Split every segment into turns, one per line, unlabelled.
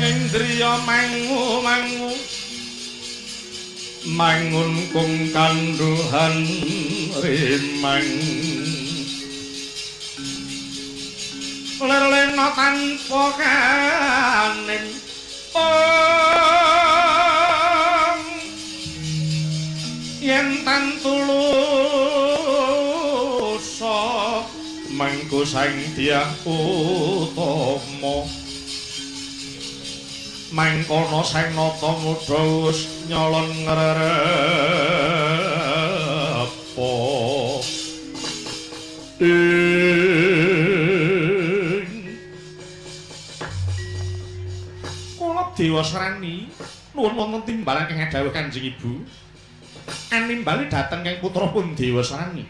Ing indriya mangu-mangu mangun kung kandhuhan rimang lerlena tanpa kanin yen tan tulusa mangko Sang Dyah Utama mangkono Sang Nata Muda wis nyolon ngrerepa ing kula Dewa Sarani nuwun wonten timbalan kang dhawuh Kanjeng Ibu animbali dhateng kang putra pun Dewa Sarani.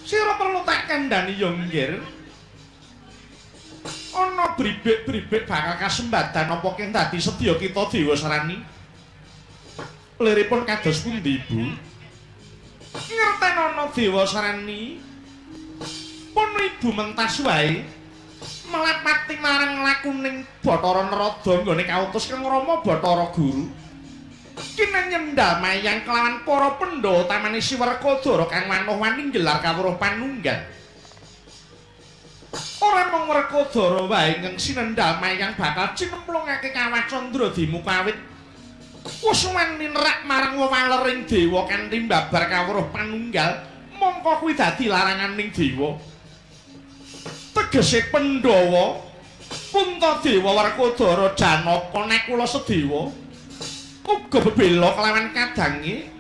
Sira perlu tak kandhani ya nggir. Ana bribik-bribik bakal kasembadan apa keng dadi sedya kita Dewa Sarani. Liripun kados pundi Ibu? Ngertenono Dewa Sarani. Pun Ibu mentas wae melapati marang lakuning Bathara Narada nggone kautus kang Rama Bathara Guru. Kene nyendal mayang kelawan para Pandhawa tamane Siwerkodara kang manuh wani nggelar kawruh panunggal. Ora mung Werkodara wae ingkang sinendal mayang bakal cinemplungake kawah candra dimuka awit. Wis wani nerak marang wewalering dewa kanthi mbabar kawruh panunggal, mongko kuwi dadi laranganing dewa. Tegese Pandhawa Puntadewa Werkodara Janaka Nakula Sedewa uga bebela kelawan kadange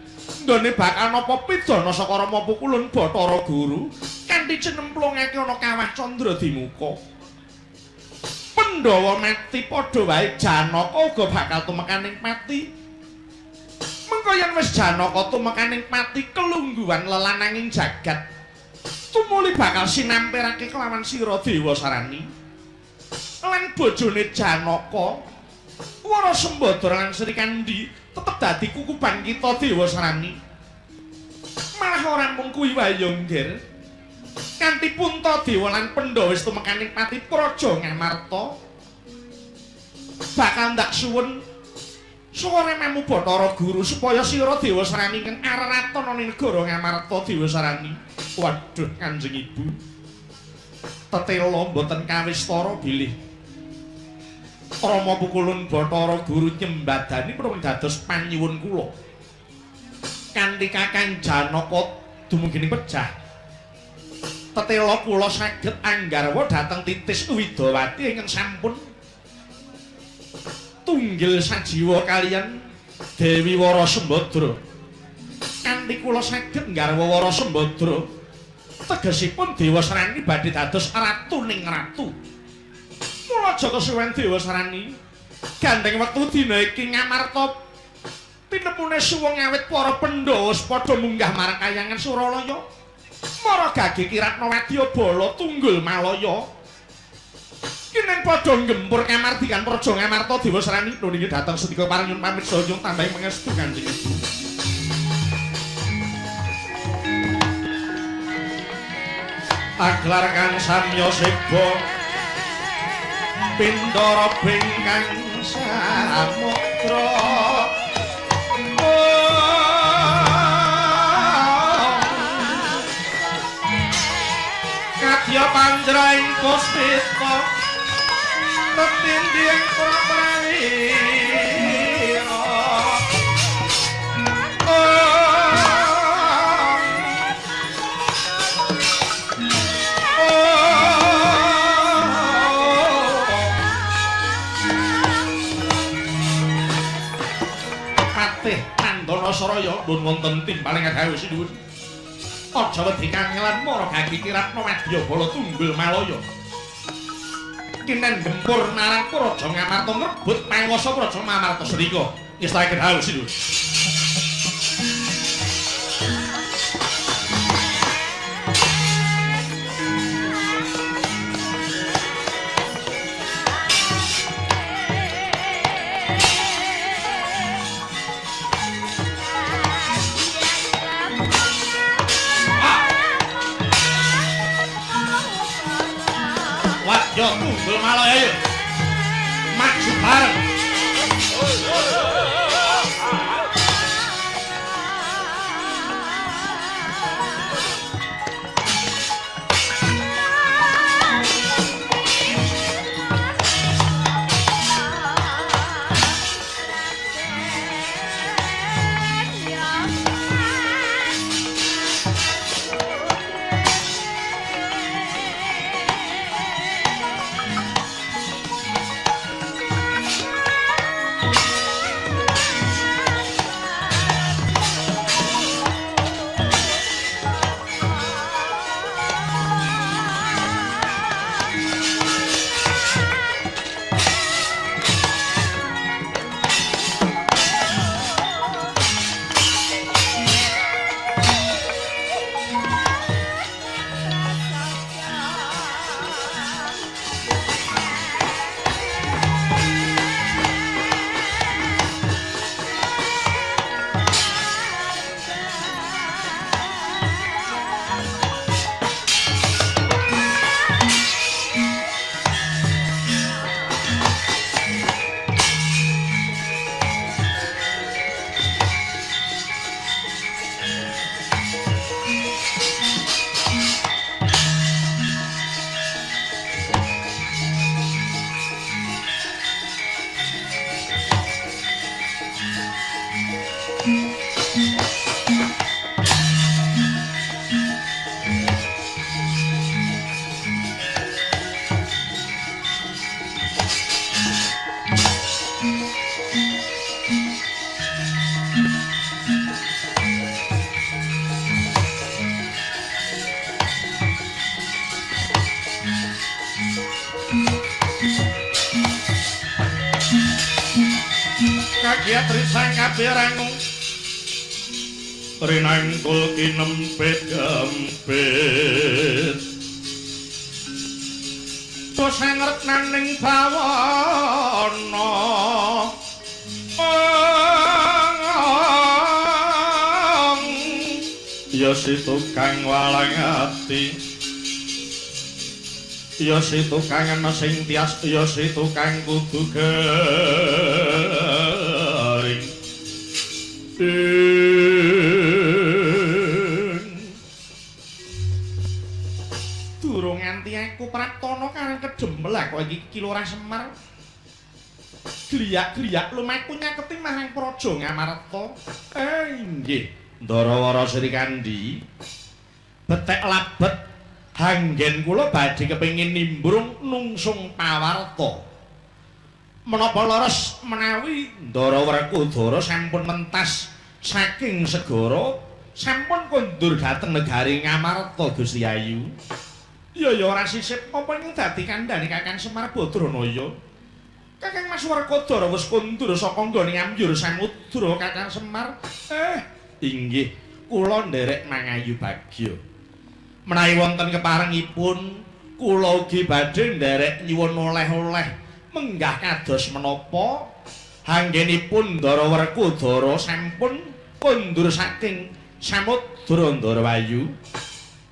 nggone bakal napa pidana saka Rama Pukulun Bathara Guru kanthi cinemplungake ana kawah candra dimuka. Pandhawa mati padha wae Janaka uga bakal tumekaning pati. Mengko yen wis Janaka tumekaning pati kelungguhan lelananging jagat tumuli bakal sinampirake kelawan sira Dewa Sarani lan bojone Janaka Wara Sembadra lan Sri Kandi tetep dadi kukuban kita Dewa Sarani. Malah ora mung kuwi wae ya nggir. Kanthi Puntadewa lan Pandhawa wis tumekaning pati Praja Ngamarta bakal ndak suwun sore memu Bathara Guru supaya sira Dewa Sarani ingkang araraton ana ing negara Ngamarta Dewa Sarani. Waduh Kanjeng Ibu. Tetela mboten kawistara bilih Rama Pukulun Bathara Guru nyembadani pun dados panyuwun kula. Kanthi Kakang Janaka dumugi ning pejah. Tetela kula saged anggarwa dhateng Titis Widawati ingkang sampun tunggil sajiwa kaliyan Dewi Wara Sembadra. Kanthi kula saged nggarwa Wara Sembadra, tegesipun Dewa Sarani badhe dados ratu ning ratu. Mula aja kesuwen Dewa Sarani, gandeng wektu dina iki Ngamarta tinemune suwung awit para Pandhawa padha munggah marang kayangan Suralaya. Mara gage Kiratna Wadyabala tunggul Malaya. Kineng padha nggempur kamardikan Praja Ngamarta Dewa Sarani. Nuwun inggih dhateng sendika pareng nyuwun pamit saha nyuwun tambahi pangestu Kanjeng Ibu. Aglar kang samya seba pindara bingkang samudra kadya panjraing puspita tetindhi ing prawira. Nandana Saraya nuwun wonten timpaling gawe sinuwun. Aja wedi kangelan mara gagi Kiratna Wadyabala tunggul Malaya. Kinen gempur marang Praja Ngamarta ngrebut panguwasa Praja Ngamarta srika. Ngestake dawuh sinuwun. Tunggul Malaya. Maju bareng. Kagiat rinangkul kinempit gempit dosa ngertnaning bawana ya si tukang walang ati ya si tukang ana sing tias ya si tukang kudu garing. Durung nganti aku praptana karang kedemel kok iki Ki Lurah Semar. Gliyak-gliyak lumaku nyaketi marang Praja Ngamarta. Inggih, Ndarawara Srikandhi. Betek labet hanggen kula badhe kepengin nimbrung nungsung pawarta. Menapa leres menawi Ndara Werkudara sampun mentas saking segara sampun kondur dhateng negari Ngamarta Gusti Ayu. Ya ya ora sisip apa ing dadi kandhane Kakang Semar Badranaya. Kakang Mas Werkudara wis kondur saka nggone ngambyur samudra Kakang Semar. Inggih kula nderek mangayu bagya. Menawi wonten keparengipun kula ugi badhe nderek nyuwun oleh-oleh menggah kados menapa anggenipun Ndara Werkudara sampun kondur saking samudra Ndarawayu.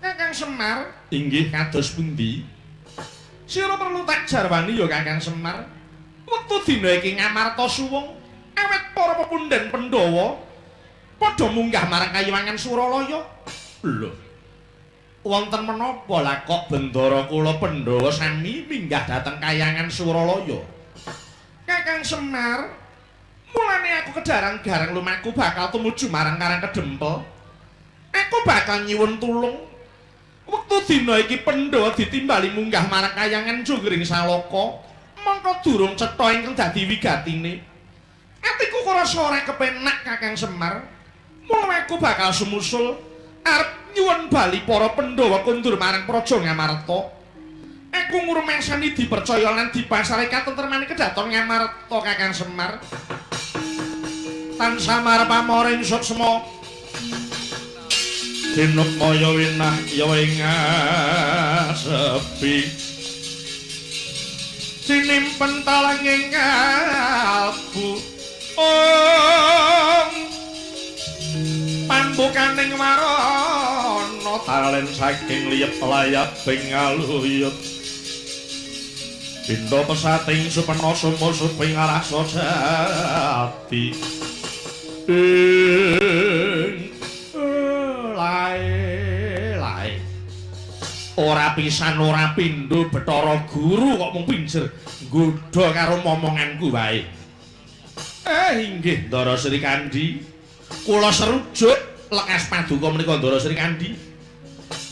Kakang Semar, inggih kados pundi? Sira perlu tak jarwani ya Kakang Semar. Wektu dina iki Ngamarta suwung awet para pepundhen Pandhawa padha munggah marang kayiwangan Suralaya. Lho, wonten menapa lah kok bendara kula Pandhawa sami minggah dhateng kayangan Suralaya? Kakang Semar, mulane aku kedarang-garang lumaku bakal tumuju marang Karang Kedempel. Aku bakal nyuwun tulung. Wektu dina iki Pandhawa ditimbali munggah marang kayangan Jogring Salaka, mongko durung cetha ingkang dadi wigatine. Atiku krasa ora kepenak Kakang Semar. Mula aku bakal sumusul arep nyuwun bali para Pandhawa kondur marang Praja Ngamarta. Aku ngrumangsani dipercaya lan dipasare katentremane kedaton Ngamarta Kakang Semar. Tansah marep pamoring suksma. Dinukmaya winah ya ing sepi. Sinimpen talanging kalbu. Ong pambukaning warana talen saking liyep layaping aluyut. Binda pesating supena sumusup ing rasa jati. Ing lae lae. Ora pisan ora pindho Bathara Guru kok mung pinjer nggodha karo momonganku wae. Inggih Ndara Srikandhi. Kula serujuk lekas paduka menika Ndara Srikandhi.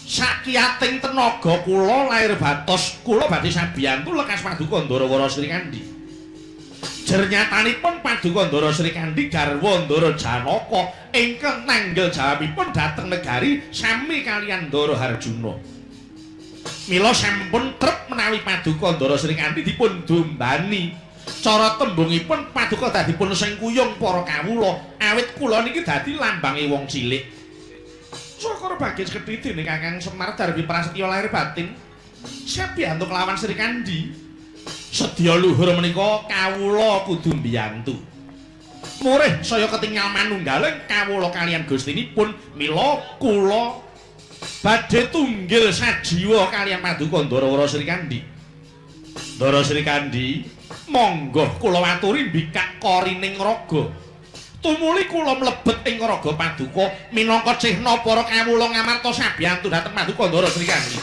Sakiyating tenaga kula lair batos kula badhe sabiyantu lekas paduka Ndara Wara Srikandhi. Jernyatanipun paduka Ndara Srikandhi garwa Ndara Janaka ingkang nanggel jawabipun dhateng negari sami kaliyan Ndara Harjuna. Mila sampun trep menawi paduka Ndara Srikandhi dipun dombani. Cara tembungipun paduka dadipun sengkuyung para kawula awit kula niki dadi lambange wong cilik. Syukur bagis gedhi dening Kakang Semar Darwi Prasetya lahir batin sabiyantu kelawan Srikandhi. Sedya luhur menika kawula kudu mbiyantu. Murih saya ketingal manunggaling kawula kaliyan gustinipun, mila kula badhe tunggil sajiwa kaliyan paduka Ndara Wara Srikandhi. Ndara Srikandhi, monggo kula aturi mbikak korining raga. Tumuli kula mlebet ing raga paduka minangka cihna para kawula ngamarta sabiyantu dhateng paduka Ndara Srikandhi.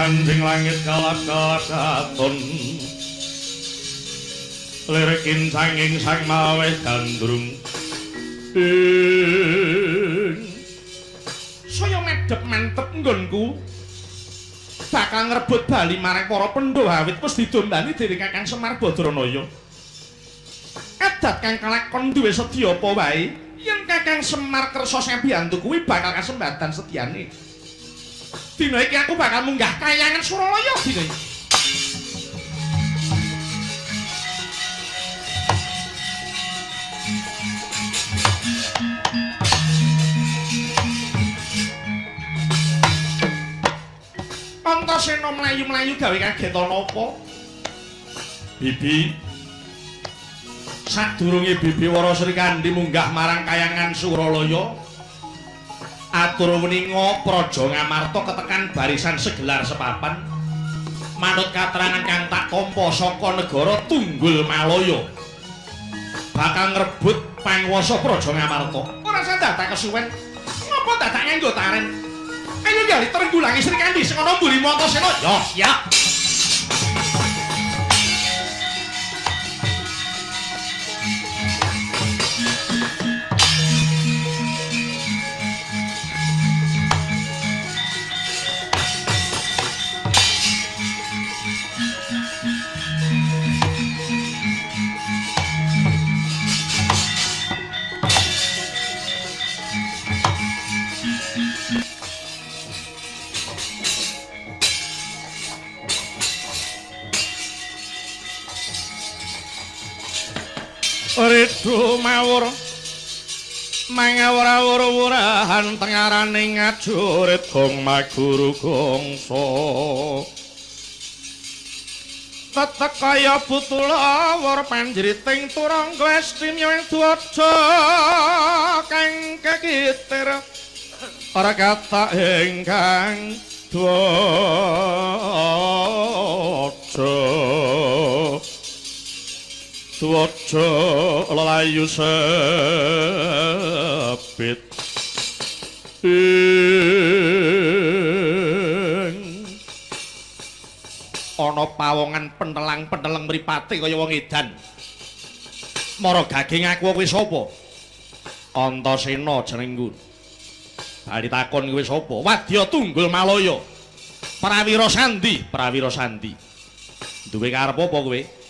Kanjeng langit kalap-kalap katon lir kincanging sang maweh gandrung. Saya madhep mantep nggonku bakal ngrebut bali marang para Pandhawa awit wis didombani dening Kakang Semar Badranaya. Adat kang kelakon duwe sedya apa wae yen Kakang Semar kersa sabiyantu kuwi bakal kasembadan sedyane. Dina iki aku bakal munggah kayangan Suralaya dina iki. Antasena mlayu-mlayu gawe kaget ana apa? Bibi, sadurunge Bibi Wara Srikandhi munggah marang kayangan Suralaya, atur weninga Praja Ngamarta ketekan barisan segelar sepapan manut katerangan kang tak tampa saka negara Tunggul Malaya bakal ngrebut panguwasa Praja Ngamarta. Ora dadak kesuwen, ngapa dadak nganggo taren? Ayo gali trenggulangi Srikandhi sing ana mburi Antasena. Ya siap. Ridu mawur mangawur-awur-wurahan tengaraning ngajurit gong maguru gongso tetek kaya butulawur panjriting turangga estimya ing dwaja kang kekitir ora kata ingkang dwaja dwaja lelayu sepit. Ana pawongan pentelang-penteleng mripate kaya wong edan. Mara gaging aku kowe sapa? Antasena jenengku. Bali takon kowe sapa? Wadya Tunggul Malaya. Prawira Sandi, Prawira Sandi. Duwe karep apa kowe?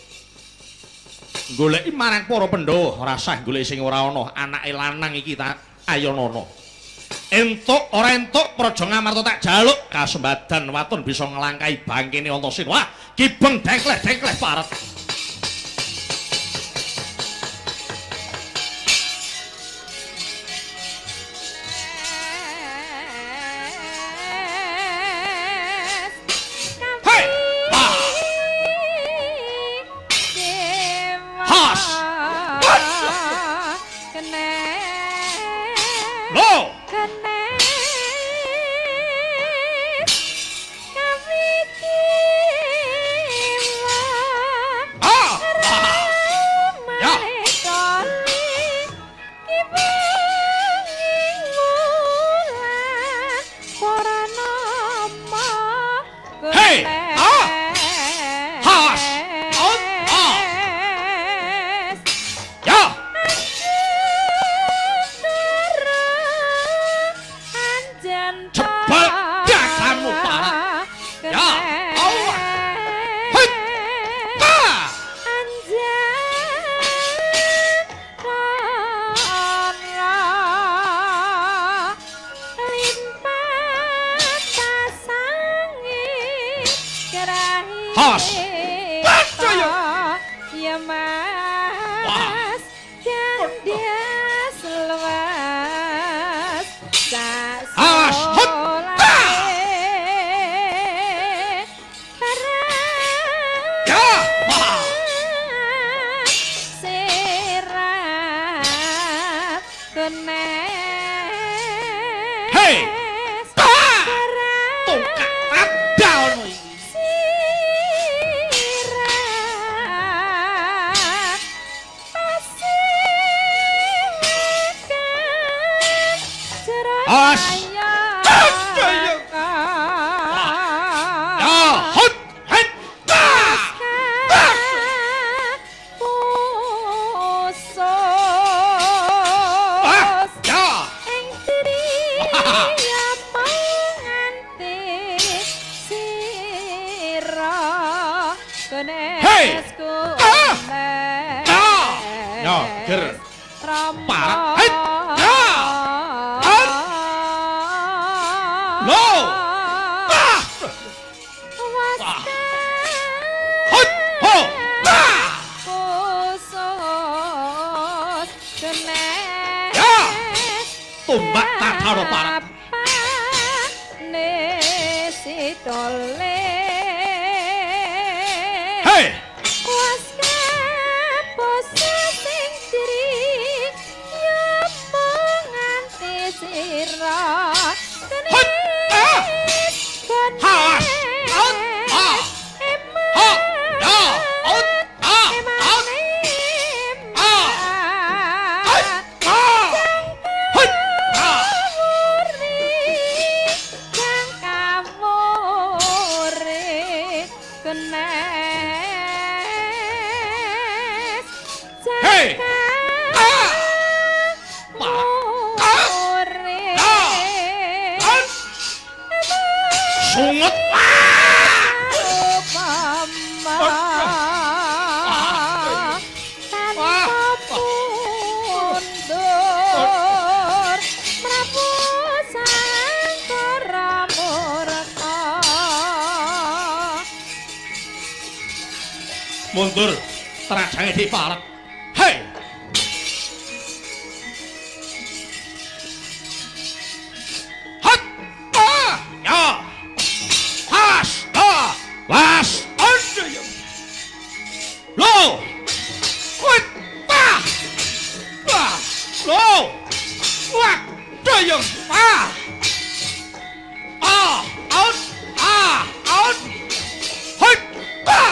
Goleki marang para Pandhawa, ora sah goleki sing ora ana, anake lanang iki tak ayonono. Entuk ora entuk Praja Ngamarta tak jaluk kasembadan waton bisa nglangkahi bangkene Antasena. Wah, kibeng dengkleh-dengkleh paret. Ya, ger. Parat. Hei. Ya. Hat. Lo. Ah. Hot. Ho. Ah. Ya. Tombak Tathara parat. Hei. Mundur terajange diparek. Hei. Hat. Ah. Ya. Has. Ta. Was. Aduh. Lo. Hut. Pa. Pa. Lo. Wah. Dayung. Pa. Ah. Out. Ah. Out. Hut. Pa.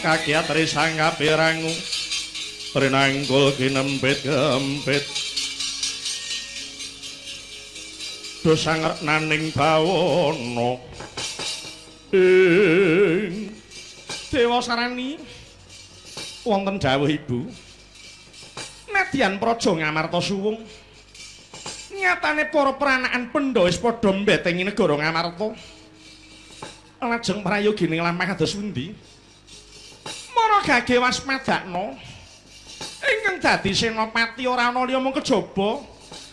Kakiat risang kapirangu prinangkul kinempit kempit dosang naning bawana ing Dewa Sarani wonten dawuh Ibu nadyan praja Ngamarta suwung nyatane para peranakan Pandhawa wis padha mbetengi negara Ngamarta lajeng prayogining lampah kados pundi? Mara gage waspadakna ingkang dadi senopati ora ana liya mung kejaba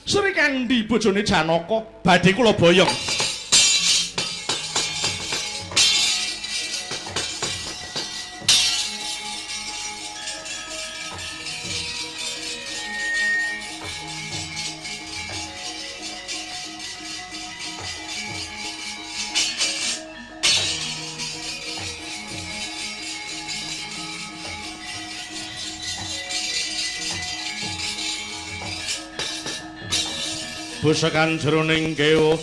Srikandhi bojone Janaka badhe kula boyong. Busekan jroning kewuh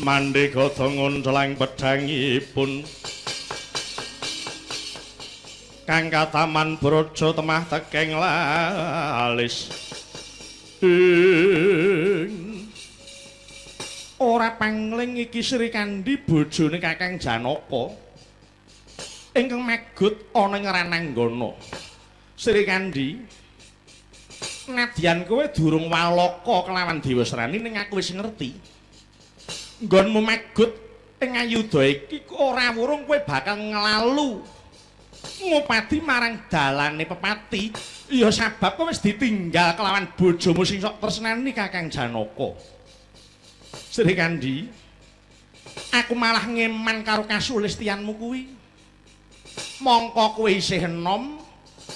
mandhegada nguncelang pedhangipun kang kataman braja temah tekeng lalis ing ora pangling iki Srikandhi bojone Kakang Janaka ingkang magut ana ing Rananggana. Srikandhi, nadyan kowe durung walaka kelawan Dewasrani ning aku wis ngerti. Nggonmu magut ing ayuda iki ora wurung kowe bakal nglalu ngupadi marang dalane pepati. Ya sabab kowe wis ditinggal kelawan bojomu sing sok tresnani Kakang Janaka. Srikandhi, aku malah ngeman karo kasulistianmu kuwi. Mongko kowe isih enom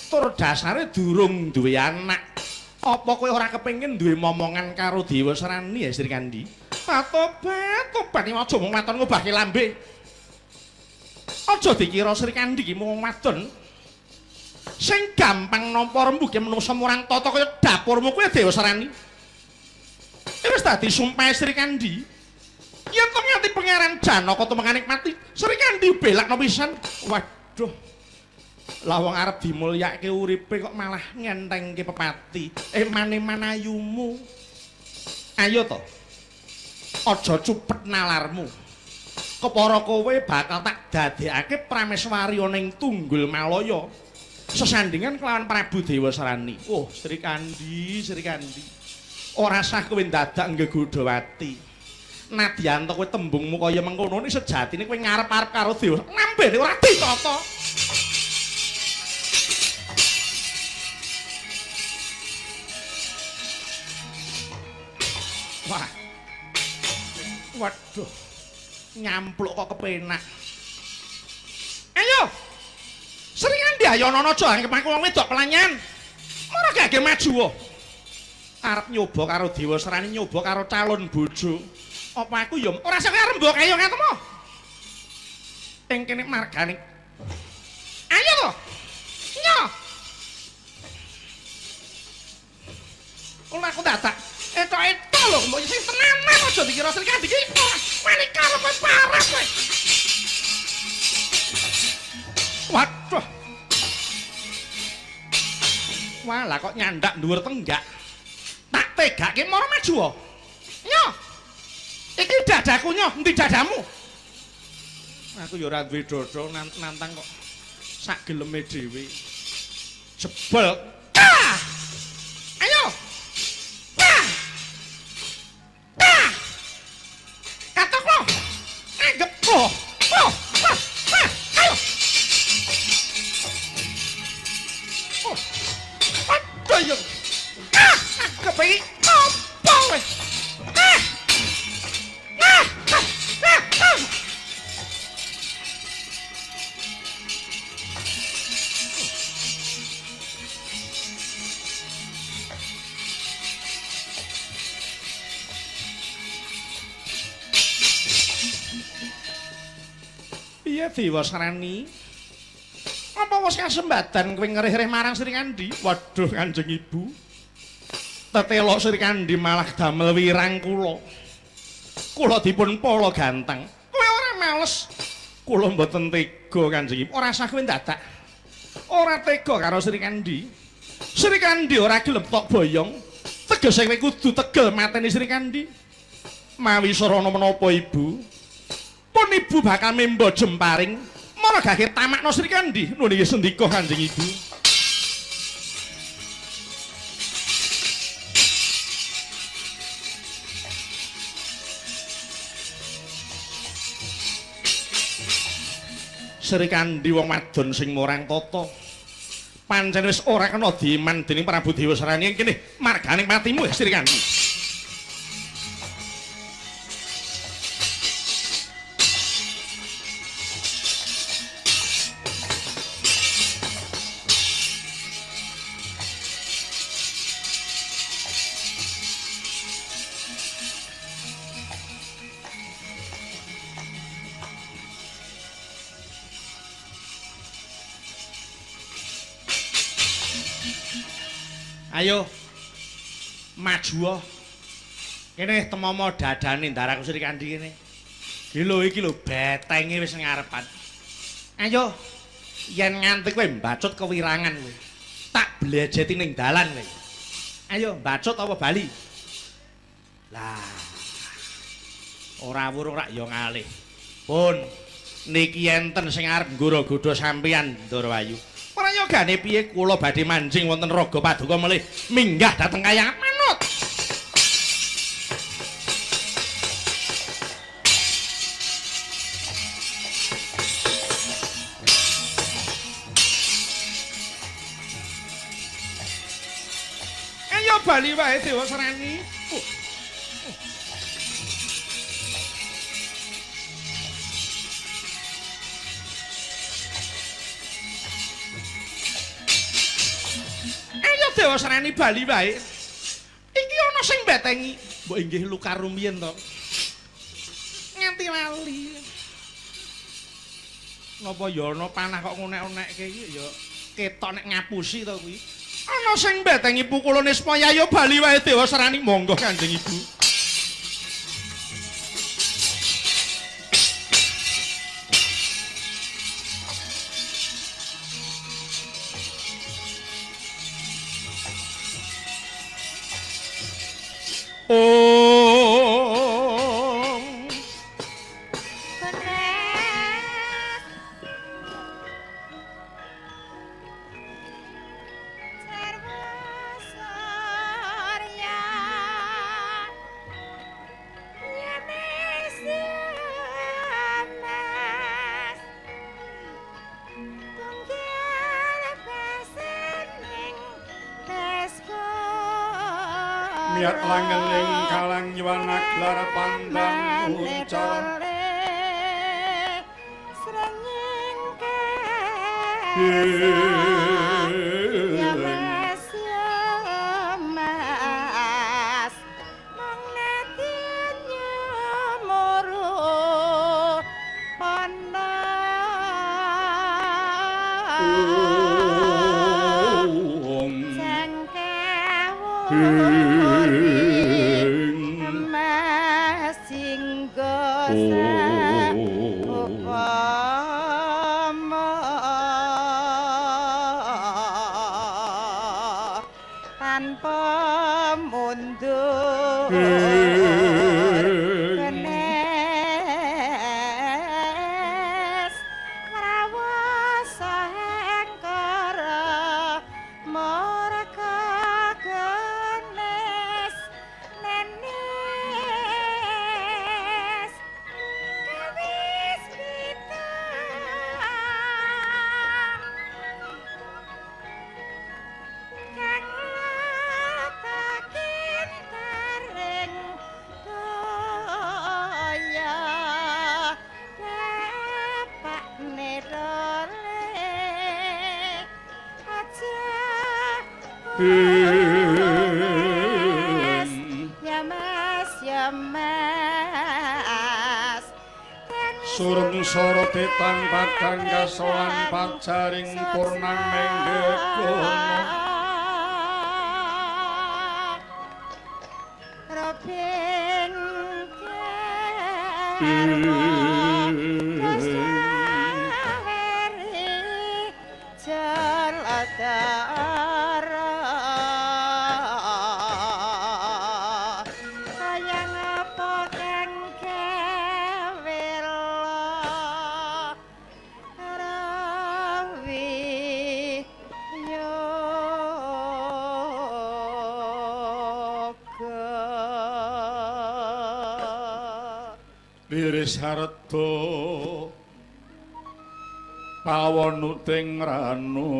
tur dasare durung duwe anak. Apa kowe ora kepengin duwe momongan karo Dewasrani ya Srikandhi? Tobat, tobat iki aja mung waton ngobahke lambe. Aja dikira Srikandhi iki mung wadon sing gampang nampa rembuge menungsa murang tata kaya dapurmu kuwi Dewasrani. Wis dadi sumpahe Srikandhi. Yen to nganti Pangeran Janaka tumengane mati, Srikandhi belakno pisan. Waduh. Lah wong arep dimulyake uripe kok malah ngentengke pepati. Emane-man ayumu. Ayo to. Aja cupet nalarmu. Kepara kowe bakal tak dadekake prameswari ning Tunggul Malaya. Sesandingan kelawan Prabu Dewasrani. Oh, Srikandhi, Srikandhi. Ora sah kowe dadak nggegodhawati. Nadyan to kowe tembungmu kaya mengkono ning sejatine kowe ngarep-arep karo Dewa. Lambene ora ditata. Wah. Waduh. Nyampluk kok kepenak. Ayo. Srikandhi ayo ana aja anggep aku wong wedok pelanyan. Ora gage maju wae. Arep nyoba karo Dewasrani, nyoba karo calon bojo. Apa aku ya ora sak arep mbok ayo ngatemu. Ing kene margane. Ayo to. Nyo. Ora aku dadak etok-etok lho mbok sing tenanan aja dikira Srikandhi iki ora wani karo kowe parah kowe. Waduh. Wah, lah kok nyandak dhuwur tenggak. Tak tegake moro maju. Nyo. Iki dadaku nyo, endi dadamu? Aku ya ora duwe dada nantang kok sak geleme dhewe. Jebol. Ah! Ayo. Ah! Ah! Katok lo. Anggep oh. Oh. Ah! Ah! Ayo. Oh. Waduh yo. Ah! Anggep iki opo kowe? Ah! Ah! Ah! Ah! Ah! Piye Dewasrani? Apa wis kasembadan kowe ngerih-rih marang Srikandhi? Waduh Kanjeng Ibu. Tetelok Srikandhi malah damel wirang kula. Kula dipun pala ganteng. Kowe ora males. Kula mboten tega Kanjeng Ibu. Ora sah kowe dadak. Ora tega karo Srikandhi. Srikandhi ora gelem tok boyong. Tegese kowe kudu tegel mateni Srikandhi. Mawi sarana menapa Ibu? Pun Ibu bakal memba jemparing mara gage tamakna Srikandhi. Nuwun inggih sendika Kanjeng Ibu. Srikandhi wong wadon sing murang tata. Pancen wis ora kena diiman dening Prabu Dewasrani. Kene margane matimu ya Srikandhi. Ayo maju. Kene temomo dadane ndaraku Srikandhi kene. Iki lho iki lho betenge wis ngarepan. Ayo yen nganti kowe mbacut kewirangan kowe. Tak blejeti ning dalan kowe. Ayo mbacut apa bali? Lah. Ora wurung rak ya ngalih. Pun niki enten sing arep nggoro-godho sampeyan Ndarawayu. Prayogane piye kula badhe manjing wonten raga paduka melih minggah dhateng kayangan manut. Ayo bali wae Dewa Serani. Ayo Dewa Serani bali wae. Iki ana sing betengi. Mbok inggih luka rumiyin to. Nganti lali. Napa ya ana panah kok ngonek-onekke iki ya ketok nek ngapusi to kuwi. Ana sing betengi pukulane Nismaya, ayo bali wae Dewa Serani. Monggo Kanjeng Ibu. Om
Miat langeling kalang yuwana gelar pandang uncal
tanpa mundur kenes krawasa angkara murka genes nenes kawis pita kang ya mas ya mas
surung sorote tanpa padang kasowan pajaring purnang menggekono
robing
Liris harta pawonuting ranu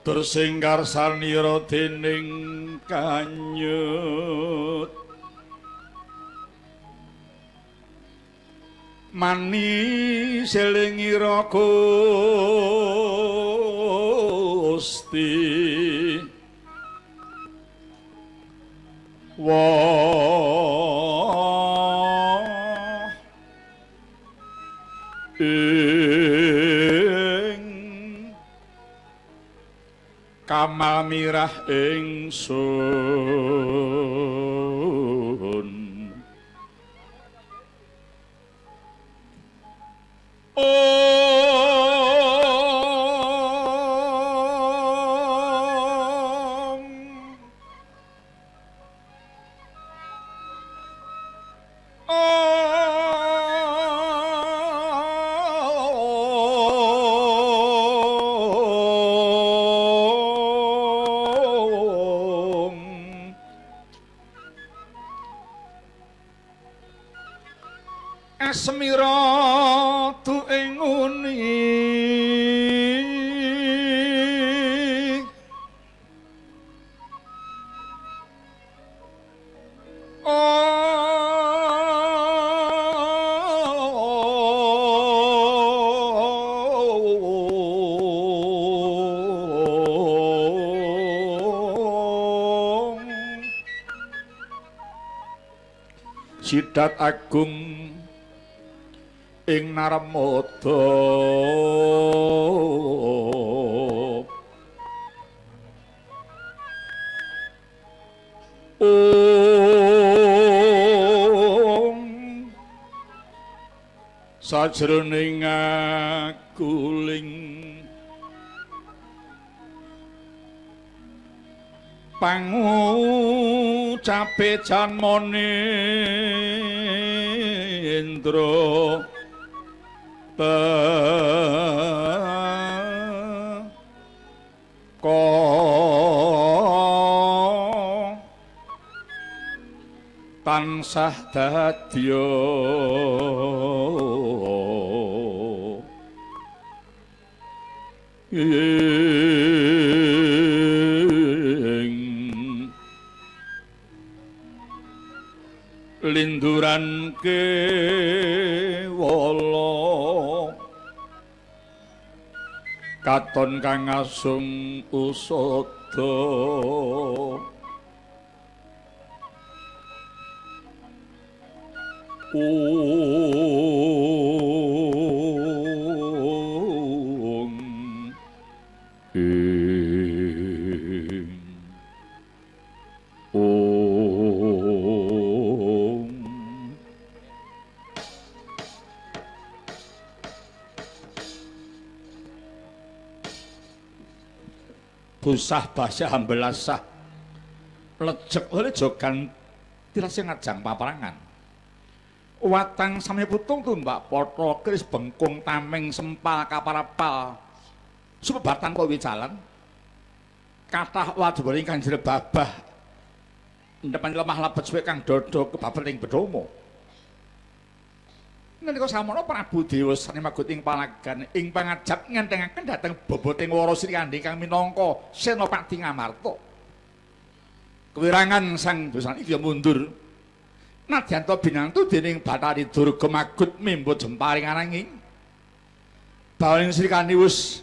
Tersing karsanira dening kanyut mani selingira Gusti wa ing Amal mirah ingsun Om Om Asmira tu ing uni Om Sidat agung ing Narmada Om sajroning akuling pangucape janmane Indra teka tansah dadya ing linduran kewala katon kang asung usada Om ing Om Busah basah ambelasah lejek oleh jogan tirase ngajang paparangan watang samya putung tumbak potro keris bengkung tameng sempal kaparapal sumebar tanpa wicalan kathah wajaba ingkang jrebabah ndepan lemah lebet suwe kang dada kebabar ing bedhomo. Nalika samono Prabu Dewasrani magut ing palagan ing pangajap ngentengaken dhateng boboting Wara Srikandhi kang minangka Senopati Ngamarta. Kewirangan Sang Dewasrani iki mundur. Nadyan ta binantu dening Bathari Durga magut mimba jemparing ananging bawaning Srikandhi wis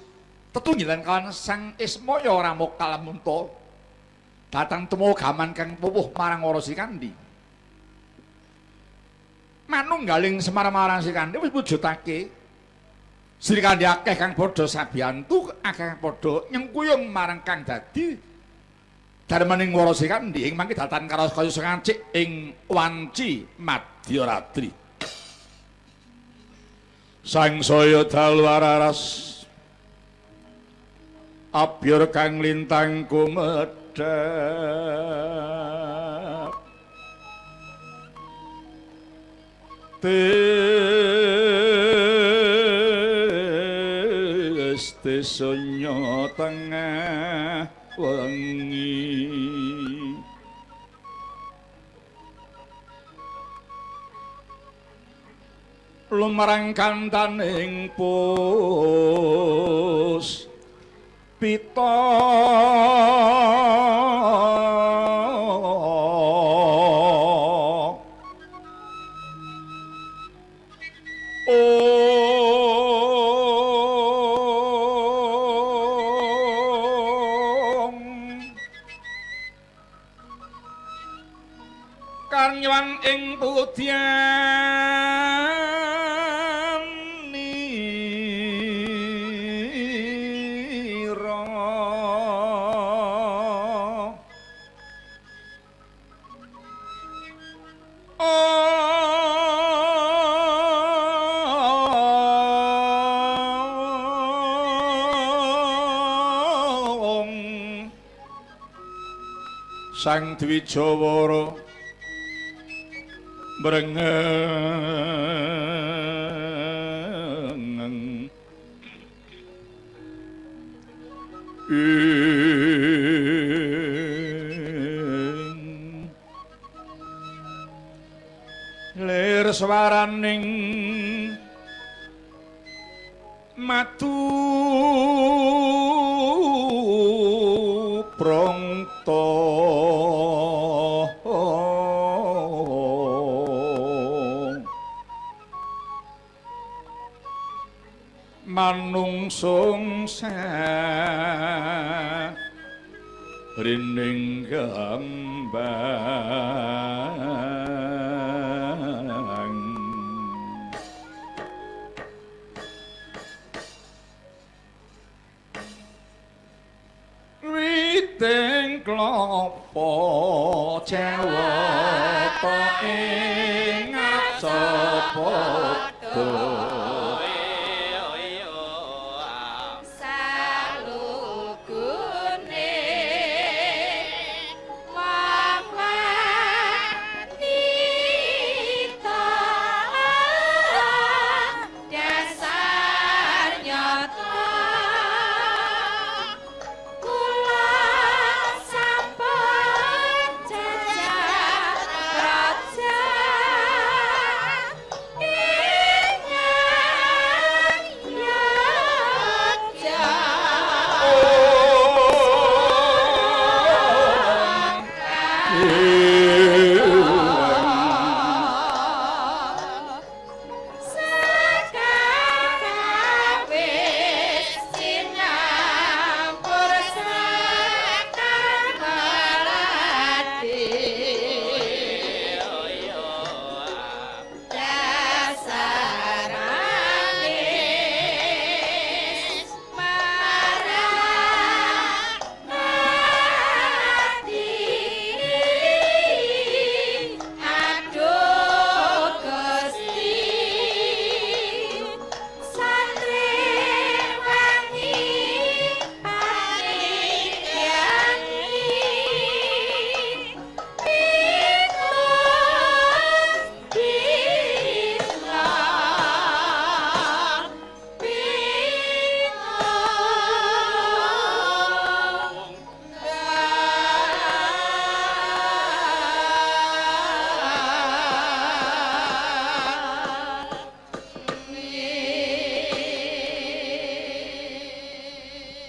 tetunggilan kawan Sang Ismaya Rama Kalamunta datang temu gaman kang pupuh marang Wara Srikandhi. Manunggaling Semar marang Srikandhi wis mujudake Srikandhi akeh kang padha sabiyantu, akeh kang padha nyengkuyung marang kang dadi darmaning Wara Srikandhi ing mangke datan karo kaya sengacik ing wanci madyaratri. Sangsaya dalu araras abyor kang lintang kumedhap tes tesonya tengah wengi lumarang kantaning pus pita Om karnyan ing pudyan nira. Sang Dwijawara mrengeng ing lir swaraning matu prongto manungsung rining gambang witing klopo cewata ing ngacapada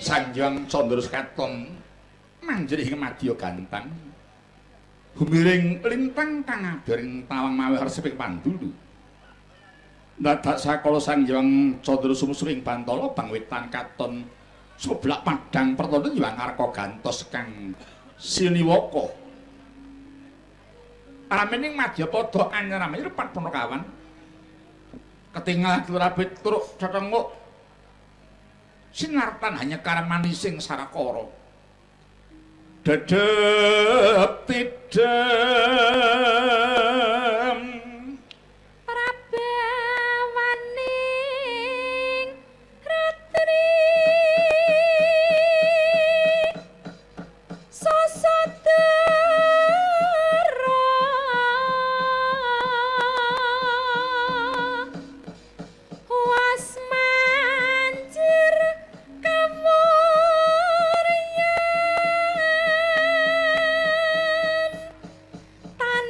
Sang Hyang Candra Sekaton manjir ing madya gantang humiring lintang kang adoring tawang maweh reseping pandulu. Dadak sakala Sang Hyang Candra sumsum ing bantala bang wetan katon sublak padhang pertanda Hyang Arka gantos kang siniwaka. Ramening madyapada anyar rupat punakawan ketingal turabit turuk cethenguk sinartan hanya karmanising sarakara. Dedep tidem
prabawaning ratri sasatara was manjir kamuryan tan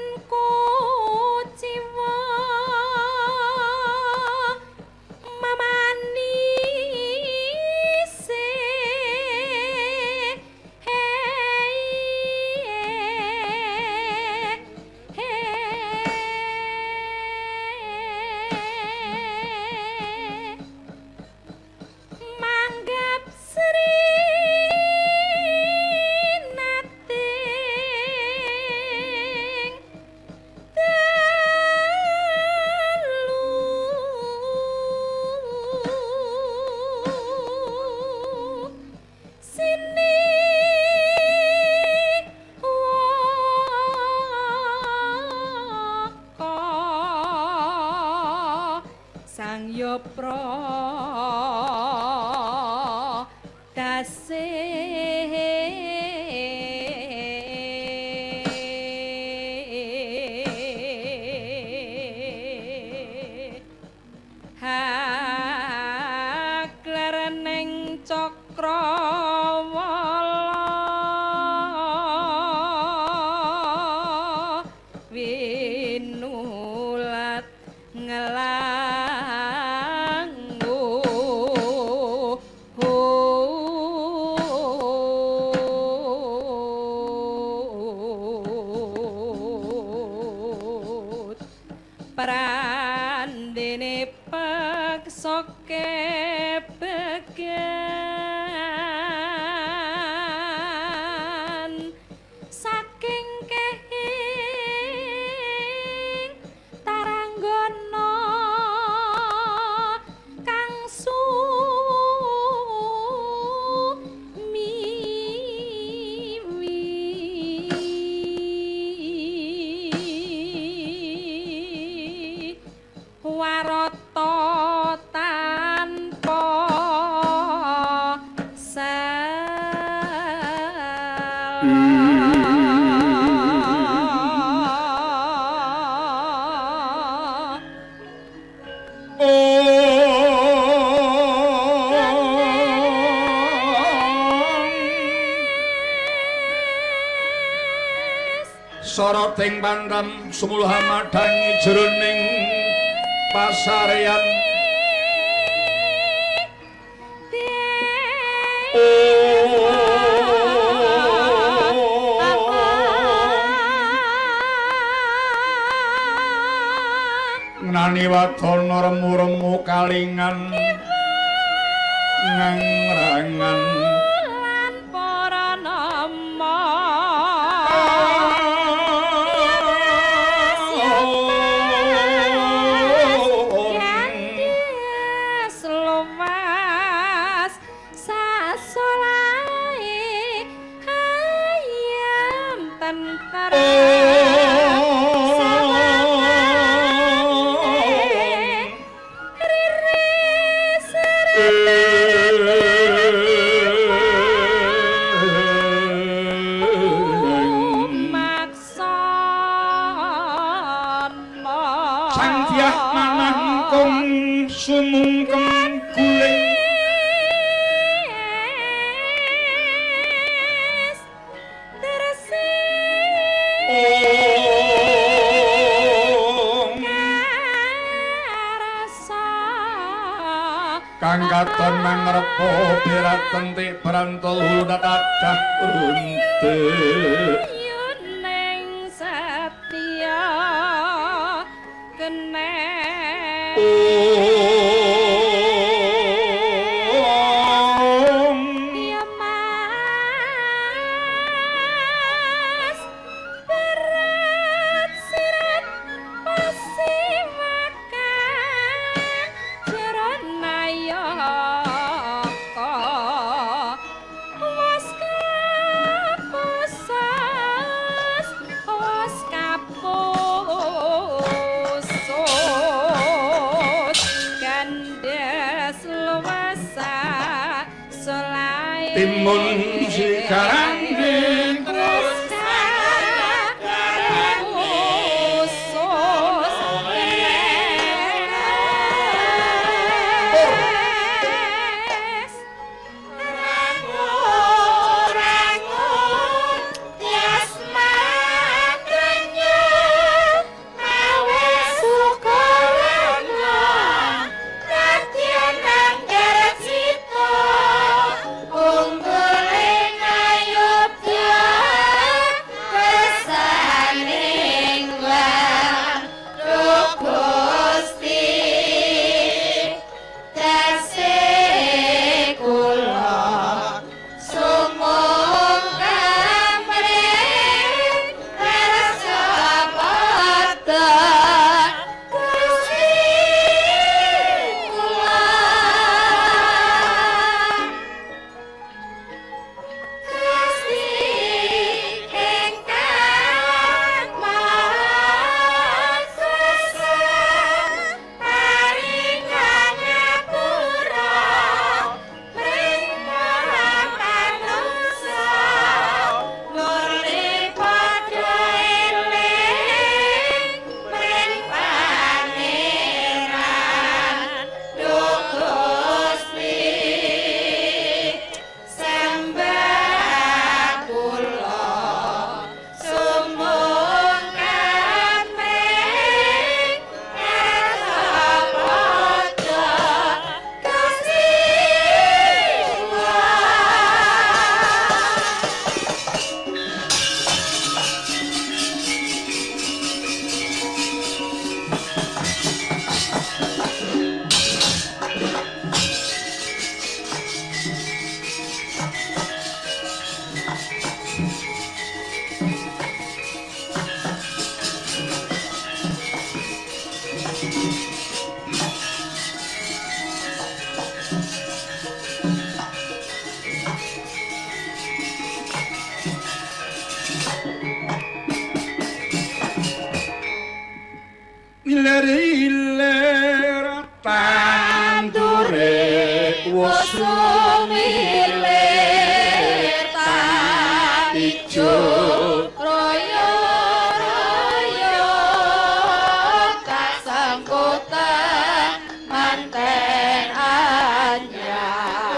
ya pradase. Haklar neng cakrawala winulat ngelanggu. Prandene peksa kebegan saking kehing taranggana kang sumiwi warata tanpa salah.
Soroting pandam sumuluh madangi jroning pasareyan. Nani wadana remu-remu kalingan ngangrangan
lan para nama. Gandhes luwas sasolahe ayem tentrem riris maksana.
Sang Dyah manah kung sumungkem guling kang katon mangrepa beraten tik brantol hulu tadah runtuh.
Ning satya kene ya Mas berat sirat pasiwakan jero nayaka was kapusas was kapusus gandhes luwasa solahe
Timun sikaranging
Unggul ing ayu.
Ilir-ilir tandure wus
sumilir ta
ijo
royo royo kasangkutan manten anyar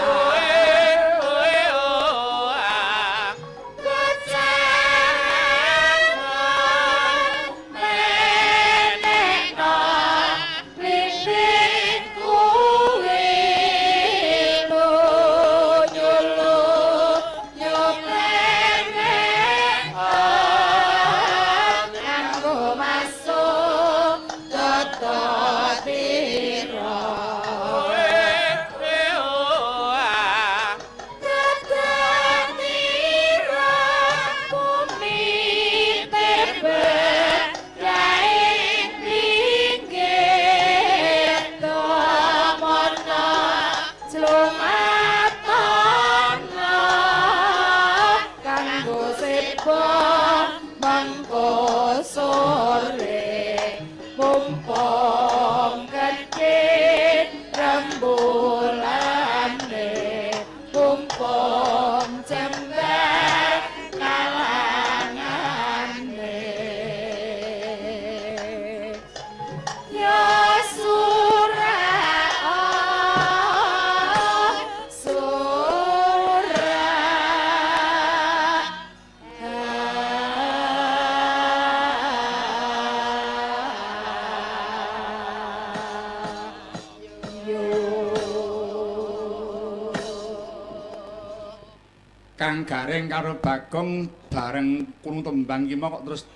Kang Gareng karo Bagong bareng krungu tembang ki kok terus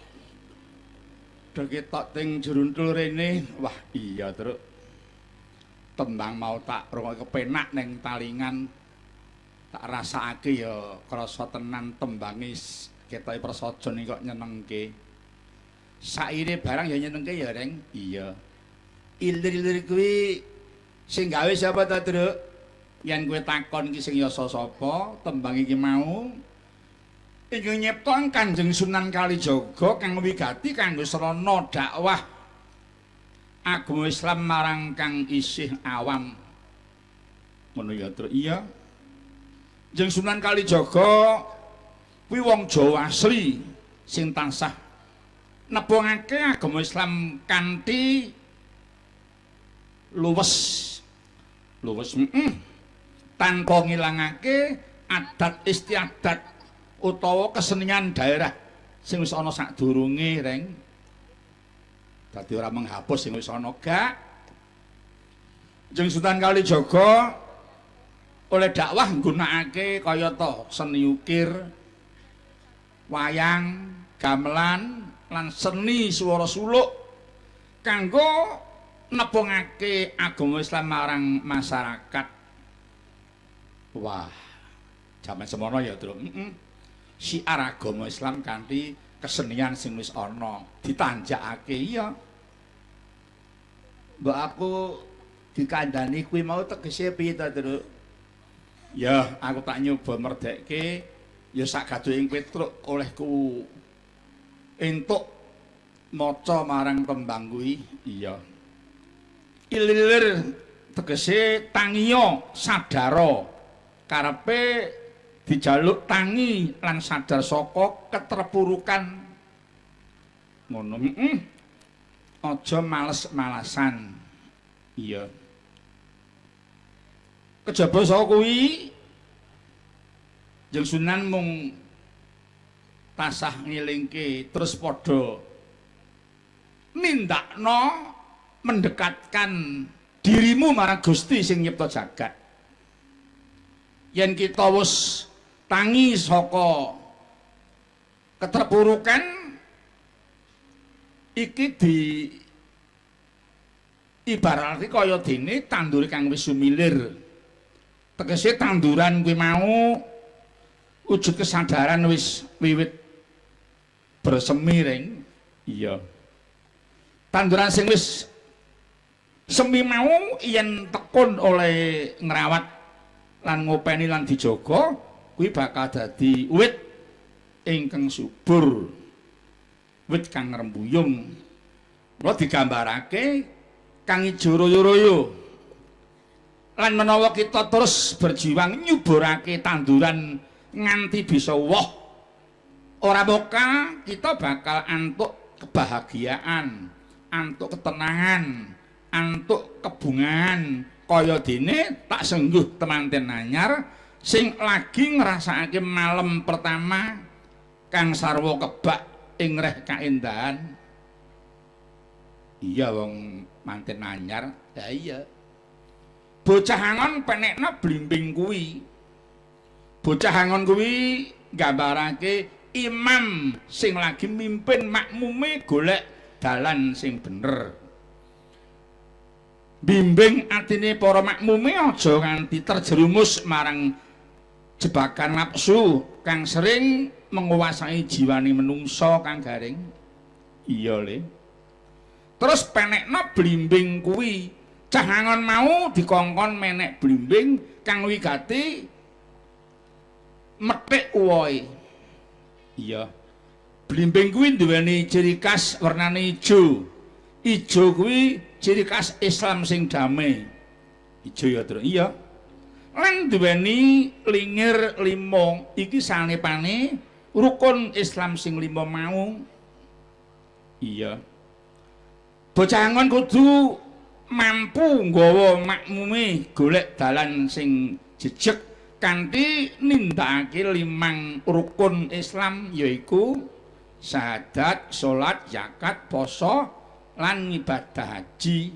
do ketok ting jruntul rene. Wah iya truk, tembang mau tak rungokke kepenak ning talingan, tak rasakake ya krasa tenan tembange ketoke prasaja ning kok nyenengke. Saire barang ya nyenengke ya Reng. Iya. Ilir-ilir kuwi sing gawe sapa ta truk? Yen kowe takon iki sing yasa sapa, tembang iki mau ingkang nyipta Kanjeng Sunan Kalijaga kang wigati kanggo sarana dakwah agama Islam marang kang isih awam. Ngono ya, Truk? Iya. Kanjeng Sunan Kalijaga kuwi wong Jawa asli sing tansah nepungake agama Islam kanthi luwes. Luwes tanpa ngilangake adat istiadat utawa kesenian daerah sing wis ana sadurunge, Reng. Dadi ora menghapus sing wis ana gak. Kanjeng Sunan Kalijaga oleh dakwah nggunakake kayata seni ukir, wayang, gamelan lan seni swara suluk kanggo nepungake agama Islam marang masyarakat. Wah, jaman semono ya, Truk. Syiar agama Islam kanthi kesenian sing wis ana ditanjakake. Iya.
Mbok aku dikandani kuwi mau tegese piye ta, Truk?
Ya, aku tak nyoba merdekke ya sak gaduhe Petruk olehku entuk maca marang tembang kuwi. Iya. Ilir tegese tangiya sadara. Karepe dijaluk tangi lan sadar saka keterpurukan. Ngono. Aja males-malasan. Iya. Kejaba saka kuwi Kanjeng Sunan mung tasah ngelingke terus padha nindakno mendekatkan dirimu marang Gusti sing nyipta jagat. Yen kita wis tangi saka keterpurukan iki
Ibarate kaya dene tandure kang wis sumilir. Tegese tanduran kuwi mau wujud kesadaran wis wiwit bersemi ring. Iya. Tanduran sing wis semi mau yen tekun oleh ngrawat lan ngopeni lan dijaga kuwi bakal dadi wit ingkang subur, wit kang ngrembuyung. Mula digambarake kang ijo royo-royo. Lan menawa kita terus berjuang nyuburake tanduran nganti bisa woh, ora moka kita bakal antuk kebahagiaan, antuk ketenangan, antuk kebungan. Kaya dene tak sengguh temanten anyar sing lagi ngrasakake malam pertama kang sarwa kebak ing reh kaendahan. Iya wong manten anyar. Ha iya. Bocah angon penekna blimbing kuwi. Bocah angon kuwi nggambarake imam sing lagi mimpin makmume golek dalan sing bener. Bimbing atine para makmume aja nganti terjerumus marang jebakan nafsu kang sering menguasai jiwane menungso kang garing. Iya le. Terus penekna blimbing kuwi. Cah angon mau dikongkon menek blimbing kang wigati methik uwohe. Iya. Blimbing kuwi duweni ciri khas wernane ijo. Ijo kuwi ciri khas Islam sing damai. Ijo ya, Tru. Iya. Lan duweni lingir limo. Iki sanepane rukun Islam sing limo mau. Iya. Bocah angon kudu mampu nggawa makmume golek dalan sing jejeg kanthi nindakake limang rukun Islam, yaiku syahadat, salat, zakat, poso lan ibadah haji.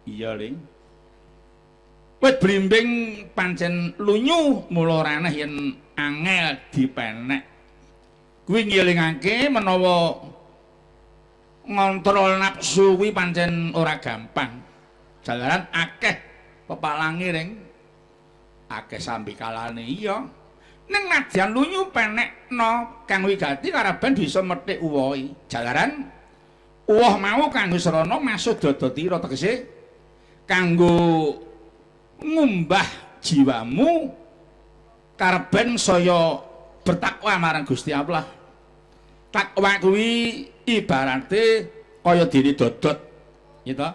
Iya, Ling. Wit blimbing pancen lunyu mula ora aneh yen angel dipenek. Kuwi ngelingake menawa ngontrol nafsu kuwi pancen ora gampang. Jalaran akeh pepalange ring, akeh sambikalane. Iya. Ning nadyan lunyu penekna kang wigati karaban bisa methik uwohe. Jalaran uwoh mau kanggo srana masuh dada tira, tegese kanggo ngumbah jiwamu karben saya bertakwa marang Gusti Allah. Takwa kuwi ibarate kaya dene dodot, gitu.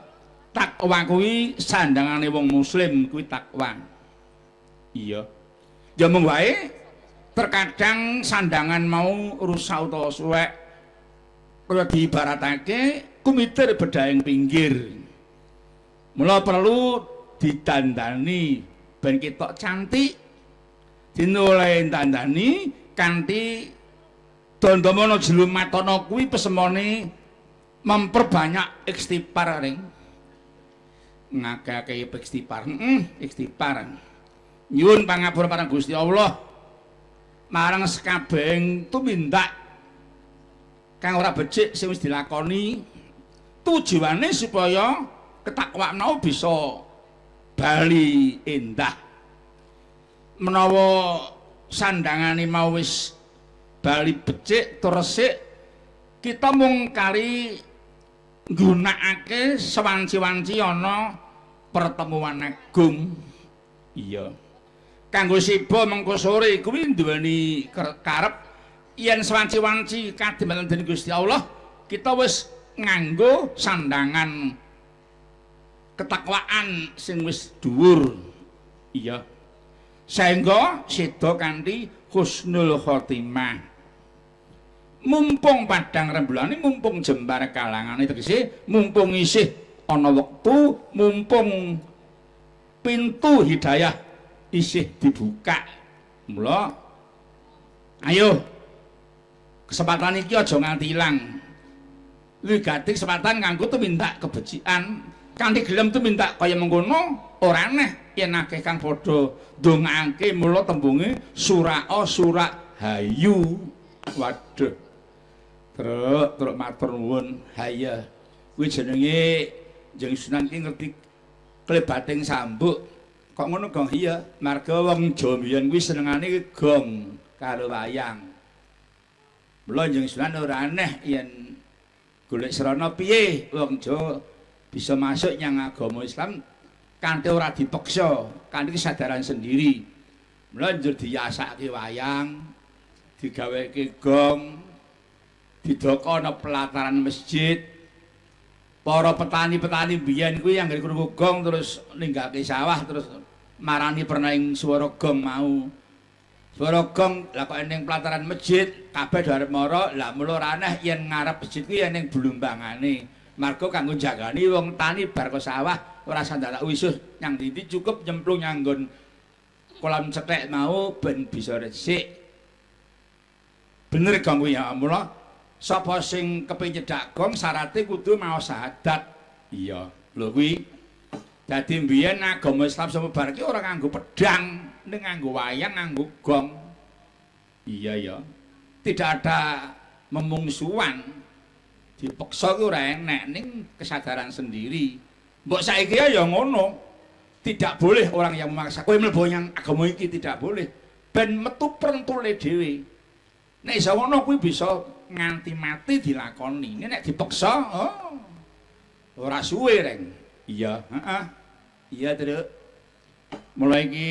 Takwa kuwi sandangane wong muslim kuwi takwa. Iya. Ya mung wae terkadang sandangan mau rusak utawa suwek, kaya diibaratake kumitir bedhaing pinggir. Mula perlu didandani ben ketok cantik. Dinoleh dandani kanthi dandamana jlumatana kuwi pesemone memperbanyak istighfar ring. Ngakeh-akehi istighfar. Istighfar. Nyuwun pangapura marang Gusti Allah marang sekabehing tumindak kang ora becik sing wis dilakoni, tujuane supaya ketakwaan mau bisa bali endah. Menawa sandangane mau wis bali becik tur resik, kita mung kari nggunakake sewanci-wanci ana pertemuan agung. Iya. Kanggo siba mengko sore kuwi duweni karep yen sewanci-wanci kademel dening Gusti Allah, kita wis nganggo sandangan ketakwaan sing wis dhuwur. Iya. Sehingga seda kanthi husnul khotimah. Mumpung padang rembulane, mumpung jembar kalangane, tegese mumpung isih ana wektu, mumpung pintu hidayah isih dibuka. Mula ayo kesempatan iki aja nganti ilang. Wigati kesempatan kanggo tumindak kebecikan, kanthi gelem tumindak kaya mengkono ora aneh yen akeh kang padha ndongaake. Mula tembunge surao surak hayu. Waduh. Truk, truk matur nuwun. Haya. Kuwi jenenge Jeng Sunan ki ngerti klebating sambuk. Kok ngono gong? Iya, marga wong Jawa mbiyen kuwi senengane gong karo wayang. Mula Jeng Sunan ora aneh yen golek srana piye wong Jawa bisa masuk nyang agama Islam kanthi ora dipeksa, kanthi kesadaran sendiri. Mula njur diyasake wayang, digaweke gong, didoko ana pelataran masjid. Para petani-petani biyen kuwi anggere krungu gong terus ninggalke sawah terus marani pernah ing swara gong mau. Swara gong lah kok ning pelataran masjid kabeh do arep mara. Lah mula ora aneh yen ngarep masjid kuwi ning blumbangane. Marga kanggo jagani wong tani bar ke sawah ora sandalak wisuh nyang ndi cukup nyemplung nyanggon kolam cethek mau ben bisa resik. Bener gong kuwi ya mula sapa sing kepengin nyedak gong syarate kudu maos syahadat. Iya, lho kuwi. Dadi mbiyen agama Islam sapa bar ki ora nganggo pedang, ning nganggo wayang, nganggo gong. Iya ya. Tidak ada memungsuan. Dipeksa ki ora enek ning kesadaran sendiri. Mbok saiki ya ngono. Tidak boleh orang yang memaksa kowe mlebu nyang agama iki tidak boleh. Ben metu prentule dhewe. Nek iso ngono kuwi bisa nganti mati dilakoni. Nek dipeksa, oh, ora suwe reng. Iya, heeh. Iya, Truk. Mulai iki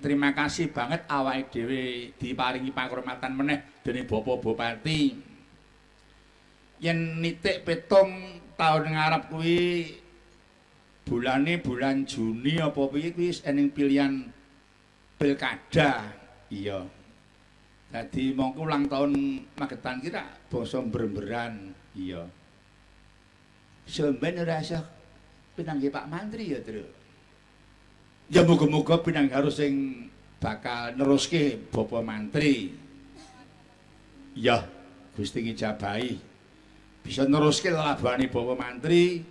terima kasih banget awake dhewe diparingi pakurmatan meneh dening Bapak Bupati. Yen nitik pitung taun ngarep kuwi bulane bulan Juni apa piye kuwi ening pilihan pilkada. Iya. Dadi mongko ulang tahun Magetan ki rak basa bremberan. Iya. Sampeyan ora usah pinanggih Pak Mantri ya, Truk. Ya muga-muga pinanggih karo sing bakal neruske Bapak Mantri. Ya, Gusti ngijabahi. Bisa neruske lelabane Bapak Mantri,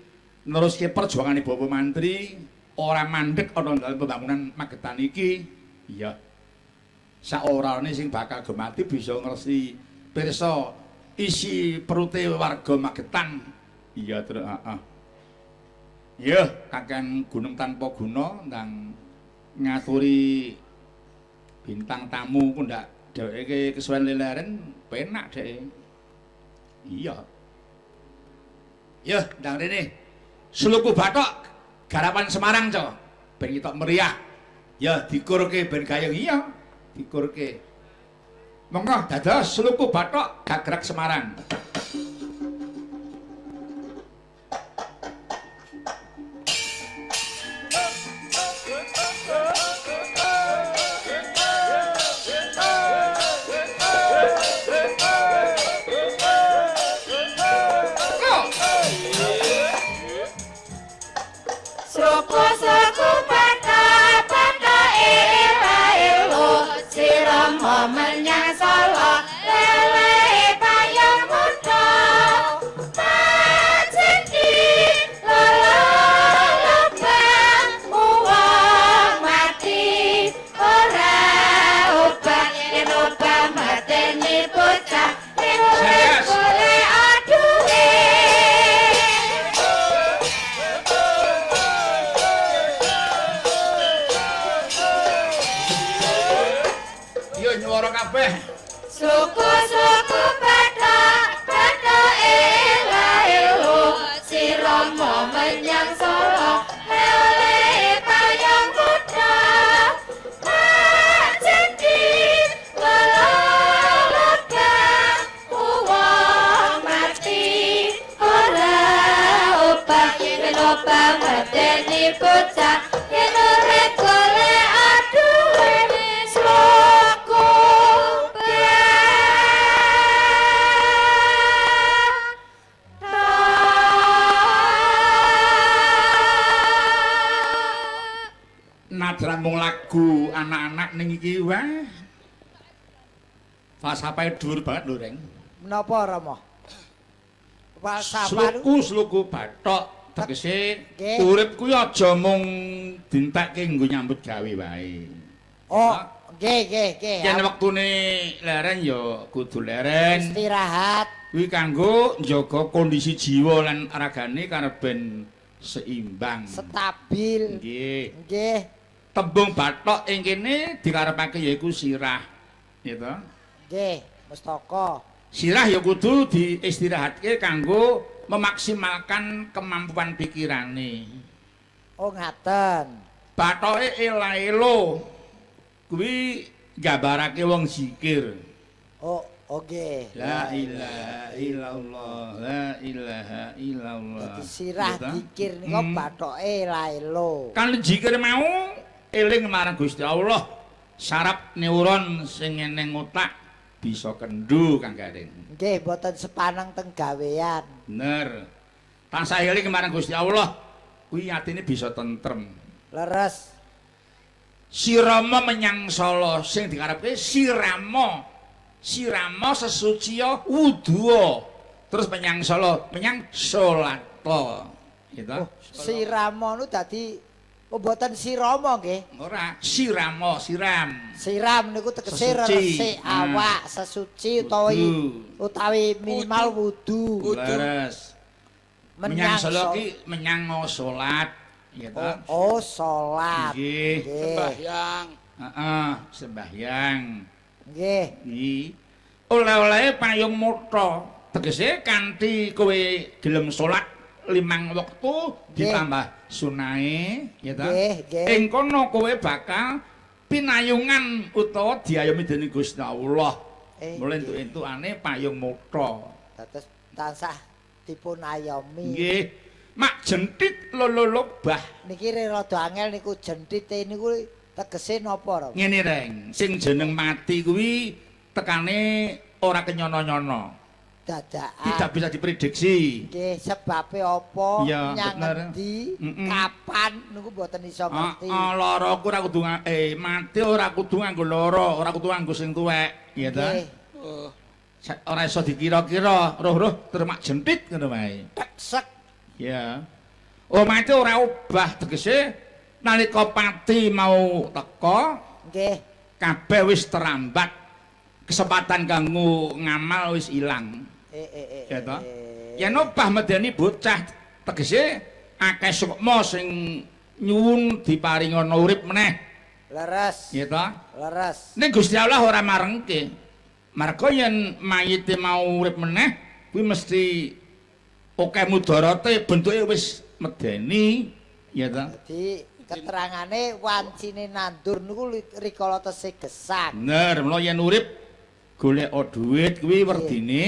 neruske perjuangane Bapak Mantri, ora mandek ana dalam pembangunan Magetan iki. Iya. Saorane sing bakal gemati bisa ngerti pirsa isi perute warga Magetan. Iya, Truk, heeh. Iya, kakang gunung tanpa guna ndang ngaturi bintang tamu ku ndak dheweke kesuwen leleren penak dheke. Iya. Iya, ndang rene. Sluku bathok garapan Semarang, co. Ben ketok meriah. Ya dikurke ben gayeng. Iya. Dikurke. Monggo dados sluku bathok gagrak Semarang.
Sluku-sluku bathok bathok ela-elo sirama menyang Solo lele payung muda pacendi lolo lobang uwong mati ora obah yen obah mateni bocah ning urip golek aduhe.
Iya nyuwara kabeh.
Sluku-sluku bathok bathok ela-elo sirama menyang Solo lele payung muda pacendi lolo lobang uwong mati ora obah yen obah mateni bocah yen urip golek aduhe. Sluku
Nadran mung lagu anak-anak ning iki wah. Falsafahe dhuwur banget lho, Reng.
Menapa Rama? Falsafah
Sluku-sluku bathok tegese
Nggih.
urip kuwi aja mung dintekke nggo nyambut gawe wae.
Oh, nggih nggih nggih.
Yen wektune leren ya kudu leren.
Istirahat.
Kuwi kanggo njaga kondisi jiwa lan ragane karep ben seimbang.
Stabil.
Nggih.
Nggih.
Tembung bathok ing kene dikarepake yaiku sirah. Ya to?
Nggih, mustaka.
Sirah ya kudu diistirahatke kanggo memaksimalkan kemampuan pikirane.
Oh ngaten.
Bathoke ela-elo kuwi nggambarake wong zikir.
Oh, oke.
La ilaha illallah, la ilaha illallah.
Dadi sirah zikir nika bathoke ela-elo.
Kan zikir mau eling marang Gusti Allah, saraf neuron sing eneng otak bisa kendhu Kang Gareng.
Nggih, mboten sepaneng teng gawean.
Bener. Tansah eling marang Gusti Allah, kuwi atine bisa tentrem.
Leres.
Sirama menyang Solo sing dikarepke sirama. Sirama sesuciya wuduwa. Terus menyang Solo, menyang salata. Gitu.
Oh, sirama nu dadi oh mboten sirama nggih.
Ora, sirama, siram.
Siram niku tegese resik awak, sesuci utawi minimal wudu.
Leres. Menyang Solo ki menyang salat, gitu.
Oh, salat.
Nggih.
Sembahyang.
Heeh, sembahyang.
Nggih.
Nggih. Oleh-olehe payung mutha, tegese kanthi kowe gelem salat 5 wektu ditambah sunahe, ya ta? Ing kono kowe bakal pinayungan utawa diayomi dening Gusti Allah. Mulane entuk-entukane payung mutha.
Dados tansah dipun ayomi.
Nggih. Mak jentit lololobah.
Niki rada angel niku jentite niku tegese napa, Rom?
Ngene, Reng, sing jeneng mati kuwi tekane ora kenyono-nyono.
Dadakan.
Tidak bisa diprediksi.
Nggih, sebabe apa, nyang endi, kapan niku mboten iso ngerti.
Heeh, lara ku ora kudu mati ora kudu nganggo lara, ora kudu nganggo sing tuwek, ya ta? Ora iso dikira-kira, roh-roh terus mak jentit ngono wae.
Sek.
Ya. Oh, mati ora obah tegese nalika pati mau teka,
nggih,
kabeh wis terambat. Kesempatan kanggo ngamal wis ilang. Ya ta? Yen obah medeni bocah tegese akeh sukma sing nyuwun diparingana urip meneh.
Leres.
Ya ta?
Leres.
Ning Gusti Allah ora marengke. Marga yen mayite mau urip meneh kuwi mesti akeh mudarate, bentuke wis medeni, ya ta?
Dadi keterangane wancine nandur niku rikala tesih gesang.
Bener, mula yen urip golek dhuwit kuwi werdine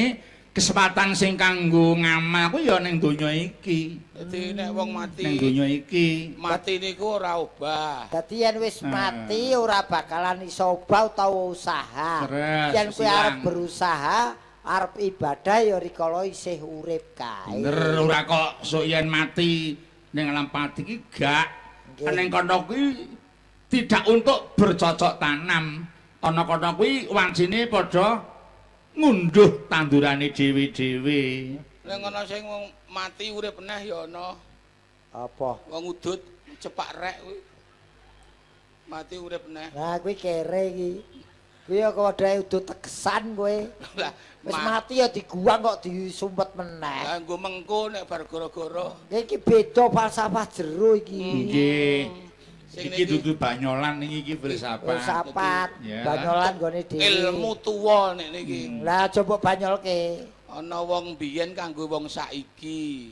kesempatan sing kanggo ngamal kuwi ya ning donya iki.
Dadi nek wong mati
ning donya iki,
mati niku ora obah.
Dadi yen wis mati ora bakalan iso obah utawa usaha. Yen kowe arep berusaha, arep ibadah ya rikala isih urip kae.
Bener, ora kok sok yen mati ning alam pati iki gak. Ning kono kuwi tidak untuk bercocok tanam. Ana kono kuwi wancine padha ngunduh tandurane dhewe-dhewe.
Ning ana sing wong mati urip meneh ya ana.
Apa?
Wong udut cepak rek kuwi. Mati urip meneh.
Nah kuwi kere iki. Kuwi ya padhae udut tegesan kowe.
Lah
wis mati ya diguang kok disumpet meneh.
Lah nggo mengko nek bar gara-gara.
Iki beda falsafah jero iki.
Nggih. Iki dudu banyolan niki iki filsafat.
Filsafat. Banyolan nggone dhewe.
Ilmu tuwa nek niki.
Lah coba banyolke.
Ana wong biyen kanggo wong saiki.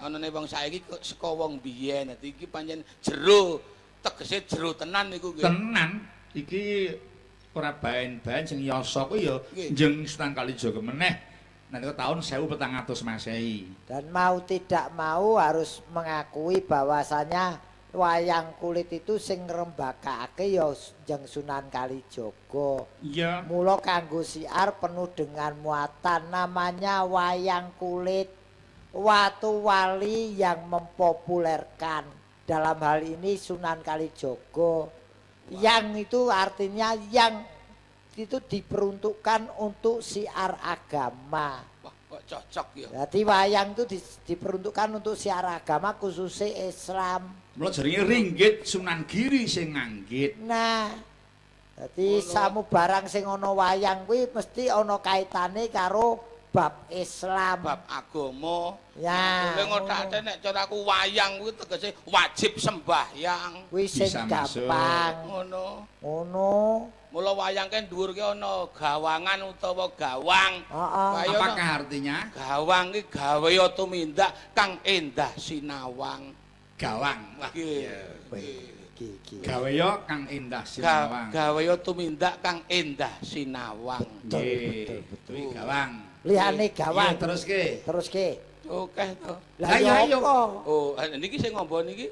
Anane wong saiki saka wong biyen. Dadi iki pancen jero, tegese jero tenan niku nggih.
Tenan. Iki ora baen-baen sing yasa kuwi ya njeng Sunan Kalijaga meneh nalika tahun 1400 Masehi.
Dan mau tidak mau harus mengakui bahwasanya wayang kulit itu sing ngrembakake ya Njeng Sunan Kalijaga.
Iya.
Mula kanggo siar penuh dengan muatan namanya wayang kulit. Watu wali yang mempopulerkan dalam hal ini Sunan Kalijaga. Yang itu artinya yang itu diperuntukkan untuk siar agama.
Wah, kok cocok ya.
Jadi wayang itu diperuntukkan untuk siar agama khususnya Islam.
Mula jenenge ringgit Sunan Giri sing nganggit.
Nah, dadi samu barang sing ana wayang kuwi mesti ana kaitane karo Bab Islam.
Bab agama.
Ya.
Kowe ngothake nek cara aku wayang kuwi tegese wajib sembahyang.
Kuwi sing gampang.
Ngono.
Ngono.
Mula wayang ki dhuwur ki ana gawangan utawa gawang.
Heeh.
Apakah artinya?
Gawang ki gawe tumindak kang endah sinawang.
Gawang. Wah.
Iki.
Gawe kang endah sinawang.
Gawe tumindak kang endah sinawang.
Betul, betul. Gawang.
Liyane gawang.
Teruske.
Teruske.
Oke to.
Lah iya.
Oh, niki sing ngombo niki?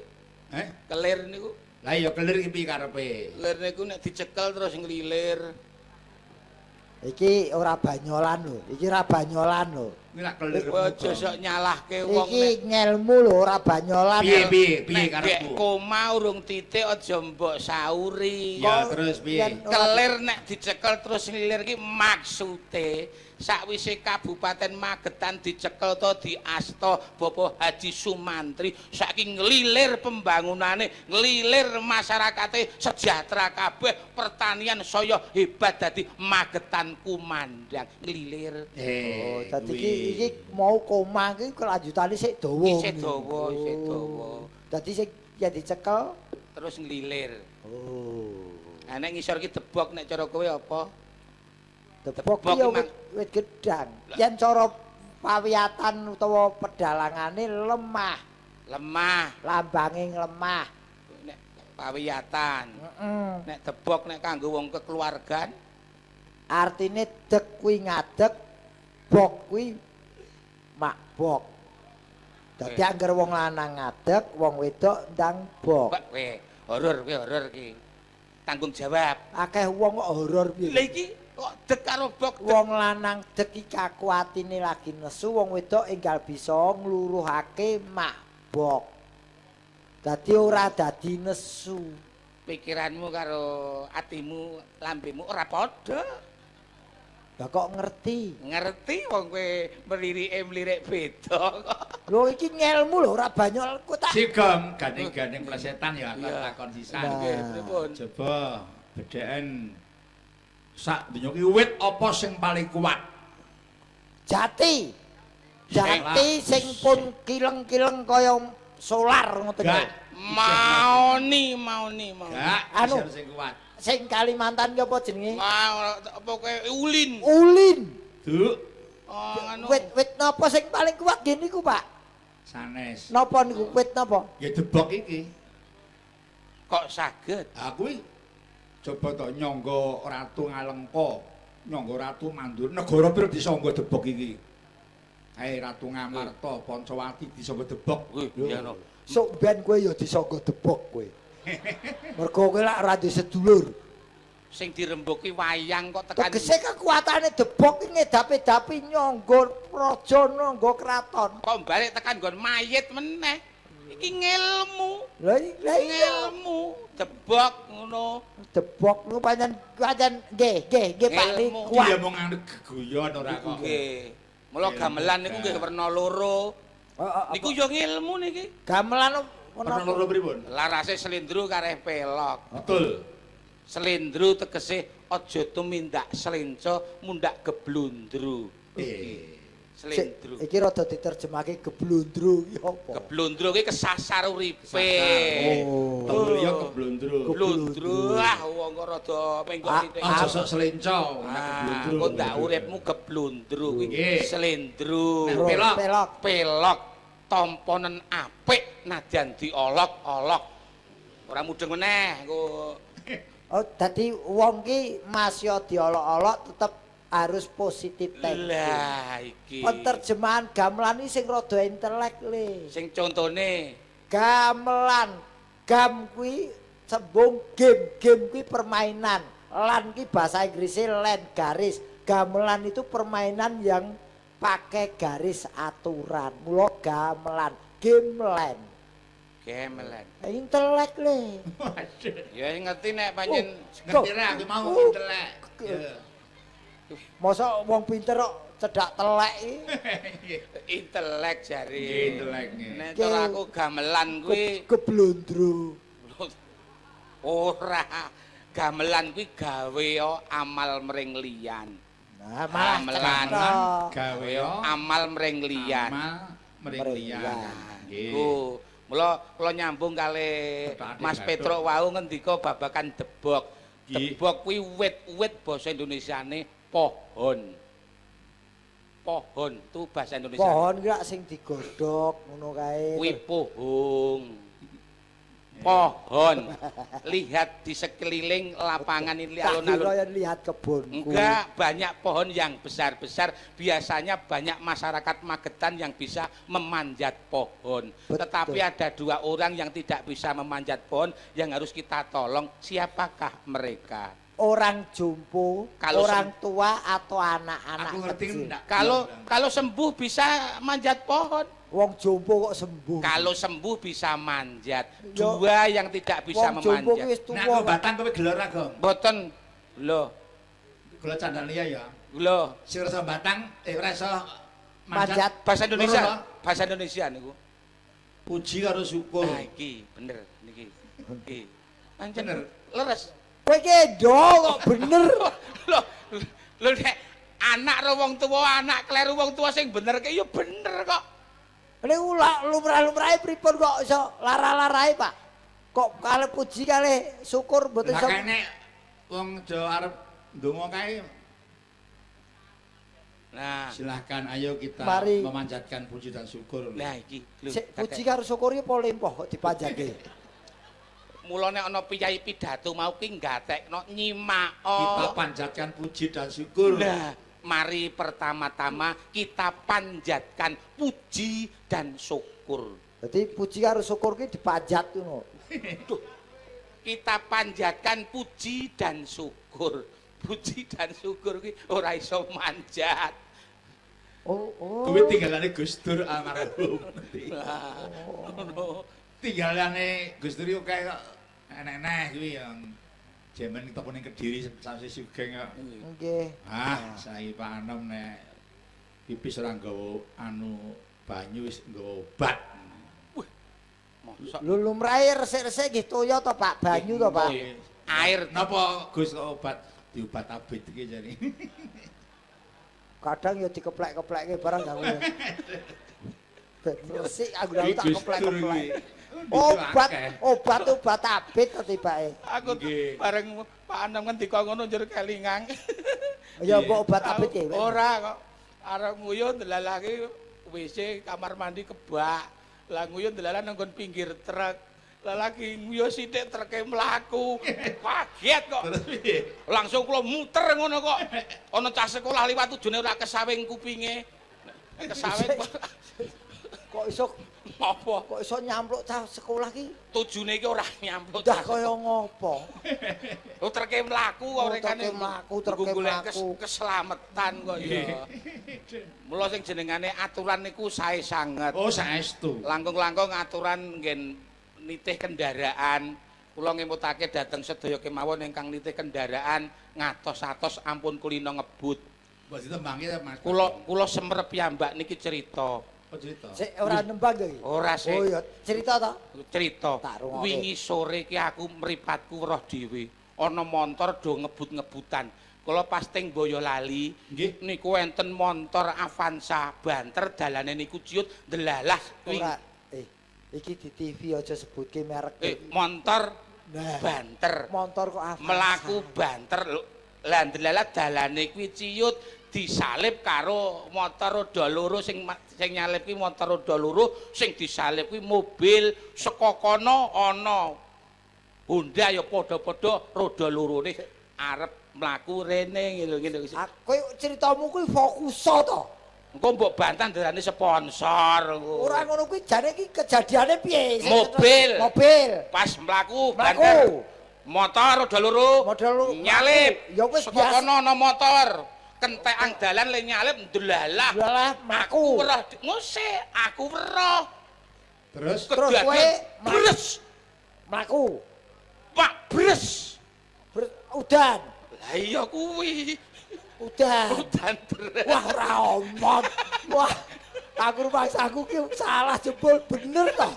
Kelir niku.
Lah iya kelir iki piye karepe?
Kelir niku nek dicekel terus nglilir.
Iki ora banyolan lho. Iki ora banyolan lho.
Kuwi lak kelir.
Kowe aja sok nyalahke wong.
Iki ngelmu lho ora banyolan.
Piye piye piye karepmu?
Koma urung titik aja mbok sauri.
Ya terus piye?
Kelir nek dicekel terus nglilir iki maksude sakwise Kabupaten Magetan dicekel to diasta Bapak Haji Sumantri saiki nglilir pembangunane, nglilir masyarakate sejahtera kabeh, pertanian saya hebat dadi Magetan kumandang nglilir.
Oh, dadi iki mau koma iki kelanjutane sik dawa.
Isih dawa, isih dawa.
Dadi sing yen dicekel
terus nglilir.
Oh.
Lah nek ngisor iki debok nek cara kowe apa?
Debok ya wit gedang. Yen cara pawiyatan utawa pedalangane lemah.
Lemah.
Lambange lemah.
Nek pawiyatan. Nek debok nek kanggo wong kekeluargan
artine dek kuwi ngadeg, bok kuwi makbok. Dadi angger wong lanang ngadeg, wong wedok ndang bok.
Kowe horor, kowe horor iki. Tanggung jawab.
Akeh wong kok horor piye?
Lha iki kok dek karo bok.
Wong lanang dek iki kakuatine lagi nesu, wong wedok enggal bisa ngluruhake makbok. Dadi ora dadi nesu.
Pikiranmu karo atimu, lambemu ora padha.
Lah kok ngerti?
Ngerti wong kowe mlirike mlirik beda kok.
Lho iki ngelmu lho ora banyol ku tak.
Sigong gandeng-gandeng plesetan ya aku takon sisan.
Nggih, pripun?
Coba bedheken sak donya ki wit apa sing paling kuat?
Jati. Jati sing pun kileng-kileng kaya solar ngoten lho.
Maoni, maoni, maoni.
Anu
sing kuat.
Sing Kalimantan ki apa jenenge?
Apa kowe ulin?
Ulin.
Duk.
Oh, anu.
Wit-wit napa sing paling kuat nggih niku, Pak?
Sanes.
Napa niku wit napa?
Ya debok iki.
Kok saged?
Ha kuwi coba to nyangga Ratu Ngalengka, nyangga Ratu Mandura, negara pira disangga debok iki? Kae Ratu Ngamarta, Pancawati disangga debok.
Iya no.
Sok ben kowe ya disangga debok kowe. Mergo kowe lak ora duwe sedulur.
Sing dirembuki wayang kok tekan.
Tegese kekuatane debok iki ngedapi-dapi nyangga praja, nyangga kraton.
Kok balik tekan nggon mayit meneh. Iki ngilmu.
Lah iya
ngilmu debok ngono.
Debok niku pancen pancen nggih nggih nggih Pak
kuat. Iki ya mung anu geguyon ora kok.
Nggih. Mula gamelan niku nggih werna loro. Niku ya ngilmu niki.
Gamelan
werna loro pripun?
Larase slendro kareh pelok.
Betul.
Slendro tegese aja tumindak slenco mundak geblundru. Slendro.
Iki rada diterjemahke geblundru iki apa?
Geblundru iki kesasar uripe.
Oh.
Tembul ya geblundru.
Geblundru ah wong kok rada menggok titik.
Aja sok slenco nek geblundru.
Kok ndak uripmu geblundru kuwi slendro.
Pelok.
Pelok.
Pelok tomponen apik nadyan diolok-olok. Ora mudeng meneh engko.
Oh, dadi wong ki masya diolok-olok tetep harus positif thinking.
Lah iki.
Penerjemahan gamelan iki sing rada intelek le.
Sing contone
gamelan, gam kuwi sembung game, game kuwi permainan. Lan ki bahasa Inggrisnya len garis. Gamelan itu permainan yang pakai garis aturan. Mula gamelan, gamelan.
Gamelan.
Intelek le.
Waduh.
Ya ngerti nek pancen
ngerti ra aku mau intelek.
Mosok wong pinter kok cedak telek iki.
Intelek jare.
Intelek.
Nek cara aku gamelan kuwi
keblondro.
Ora. Gamelan kuwi gawe amal mring liyan.
Nah, malah
Gamelan.
Gawe
Amal mring liyan.
amal mring liyan. Nggih.
Ku, mula kula nyambung kalih Mas Petruk wau ngendika babagan debok. Debok kuwi wit-wit basa Indonesiane pohon. Pohon tu bahasa Indonesia.
Pohon ki lak sing digodhog ngono kae.
Kuwi pohong. Pohon. Lihat di sekeliling lapangan ini alun-alun.
Lihat kebunku.
Enggak, banyak pohon yang besar-besar. Biasanya banyak masyarakat Magetan yang bisa memanjat pohon.
Betul.
Tetapi ada dua orang yang tidak bisa memanjat pohon yang harus kita tolong. Siapakah mereka?
Orang jompo,
kalau
orang tua atau anak-anak kecil.
Kalau sembuh bisa manjat pohon.
Wong jompo kok sembuh.
Kalau sembuh bisa manjat. Dua yang tidak bisa
wong jompo
memanjat.
Wis tuwa.
Nek aku batang kowe gelo ra, Gong?
Mboten. Lho.
Gelo candhan liya ya.
Lho,
sing ora iso batang, ora iso
manjat.
Bahasa Indonesia. Bahasa Indonesia niku.
Puji karo syukur.
Nah iki bener niki. Iki. Pancen leres.
Kowe iki endo kok bener.
Lho, lho nek anak ro wong tuwa, anak kleru wong tuwa sing bener ki ya bener kok.
Niku lumrah-lumrahe pripun kok iso lara-larahe, Pak? Kok kalih puji kalih syukur mboten iso.
Lah kene wong Jawa arep ndonga kae.
Nah,
silahkan ayo kita
mari
memanjatkan puji dan syukur.
Lah iki lho.
Sik puji karo syukur iki apa lempoh kok dipanjatke?
Mula nek ana piyai pidato mau ki nggatekno nyimak.
Kita panjatkan puji dan syukur.
Lah, mari pertama-tama kita panjatkan puji dan syukur.
Dadi puji karo syukur ki dipanjat ngono.
Kita panjatkan puji dan syukur. Puji dan syukur ki ora iso manjat.
Oh, oh.
Kuwi tinggalane Gus Dur almarhum.
Ngono.
Tinggalane Gus Dur yo kae kok enek-enek kuwi yang jaman kita ning Kediri samse sugeng kok.
Nggih.
Ah, saiki Pak Anom nek pipis ora nggawa anu banyu wis nggawa obat.
Wah. Mosok
lho lumrahe resik-resik nggih toya to Pak, banyu to Pak.
Air
napa Gus kok obat diobat abit iki jane.
Kadang ya dikeplek-keplekke barang gak ngono. Ben resik aku tak keplek-keplek. Obat, obat abit to tibake.
Aku bareng Pak Anom ngendika ngono njur kelingan.
Ya mbok obat abit ki.
Ora kok. Arep nguyuh ndelalake WC kamar mandi kebak. Lah nguyuh ndelalah nang nggon pinggir truk. Lah lagi nguyuh sithik treke mlaku. Kaget kok. Langsung kula muter ngono kok. Ana cah sekolah liwat tujune ora kesawing kupinge. Kesawing
kok iso
apa?
Kok iso nyampluk cah sekolah ki?
Tujune iki ora nyampluk.
Dah kaya ngopo?
Lho treke mlaku kok rekane
mlaku, treke mlaku.
Keselamatan kok ya. Mula sing jenengane aturan niku sae sanget.
Oh, saestu.
Langkung-langkung aturan nggen nitih kendaraan. Kula ngemutake dhateng sedaya kemawon ingkang nitih kendaraan ngatos-atos ampun kulino ngebut.
Mbok ditembangke Mas.
Kula semerep piyambak niki cerita.
Oh, cerita.
Sik ora nembang to iki.
Ora sik.
Oh iya, cerita ta?
Cerita. Wingi sore ki aku mripatku weruh dhewe. Ana montor do ngebut-ngebutan. Kula pas teng Boyolali,
nggih
niku enten montor Avanza banter dalane niku ciut delalah
ora. Iki di TV aja sebutke merek.
Montor banter.
Montor kok Avanza.
Mlaku banter lho. Lah delalah dalane kuwi ciut disalip karo motor roda loro sing nyalip kuwi motor roda loro sing disalip kuwi mobil saka kono ana Honda ya padha-padha roda lorone arep mlaku rene ngene ngene.
Kowe ceritamu kuwi fokus to.
Engko mbok bantah ndarani sponsor.
Ora ngono kuwi jane iki kejadiane piye?
Mobil.
Mobil.
Pas mlaku banter. Motor roda loro nyalip.
Ya wis
saka kono ana motor. Kentekan dalan le nyalip ndelalah.
Ndelalah mlaku.
Weruh ngose, aku weruh.
Terus
terus kowe
bres
mlaku.
Pak bres.
Udan.
Lah iya kuwi.
Udan.
Udan bres.
Wah ora omong. Wah, aku rumangsaku ki salah jebul bener to.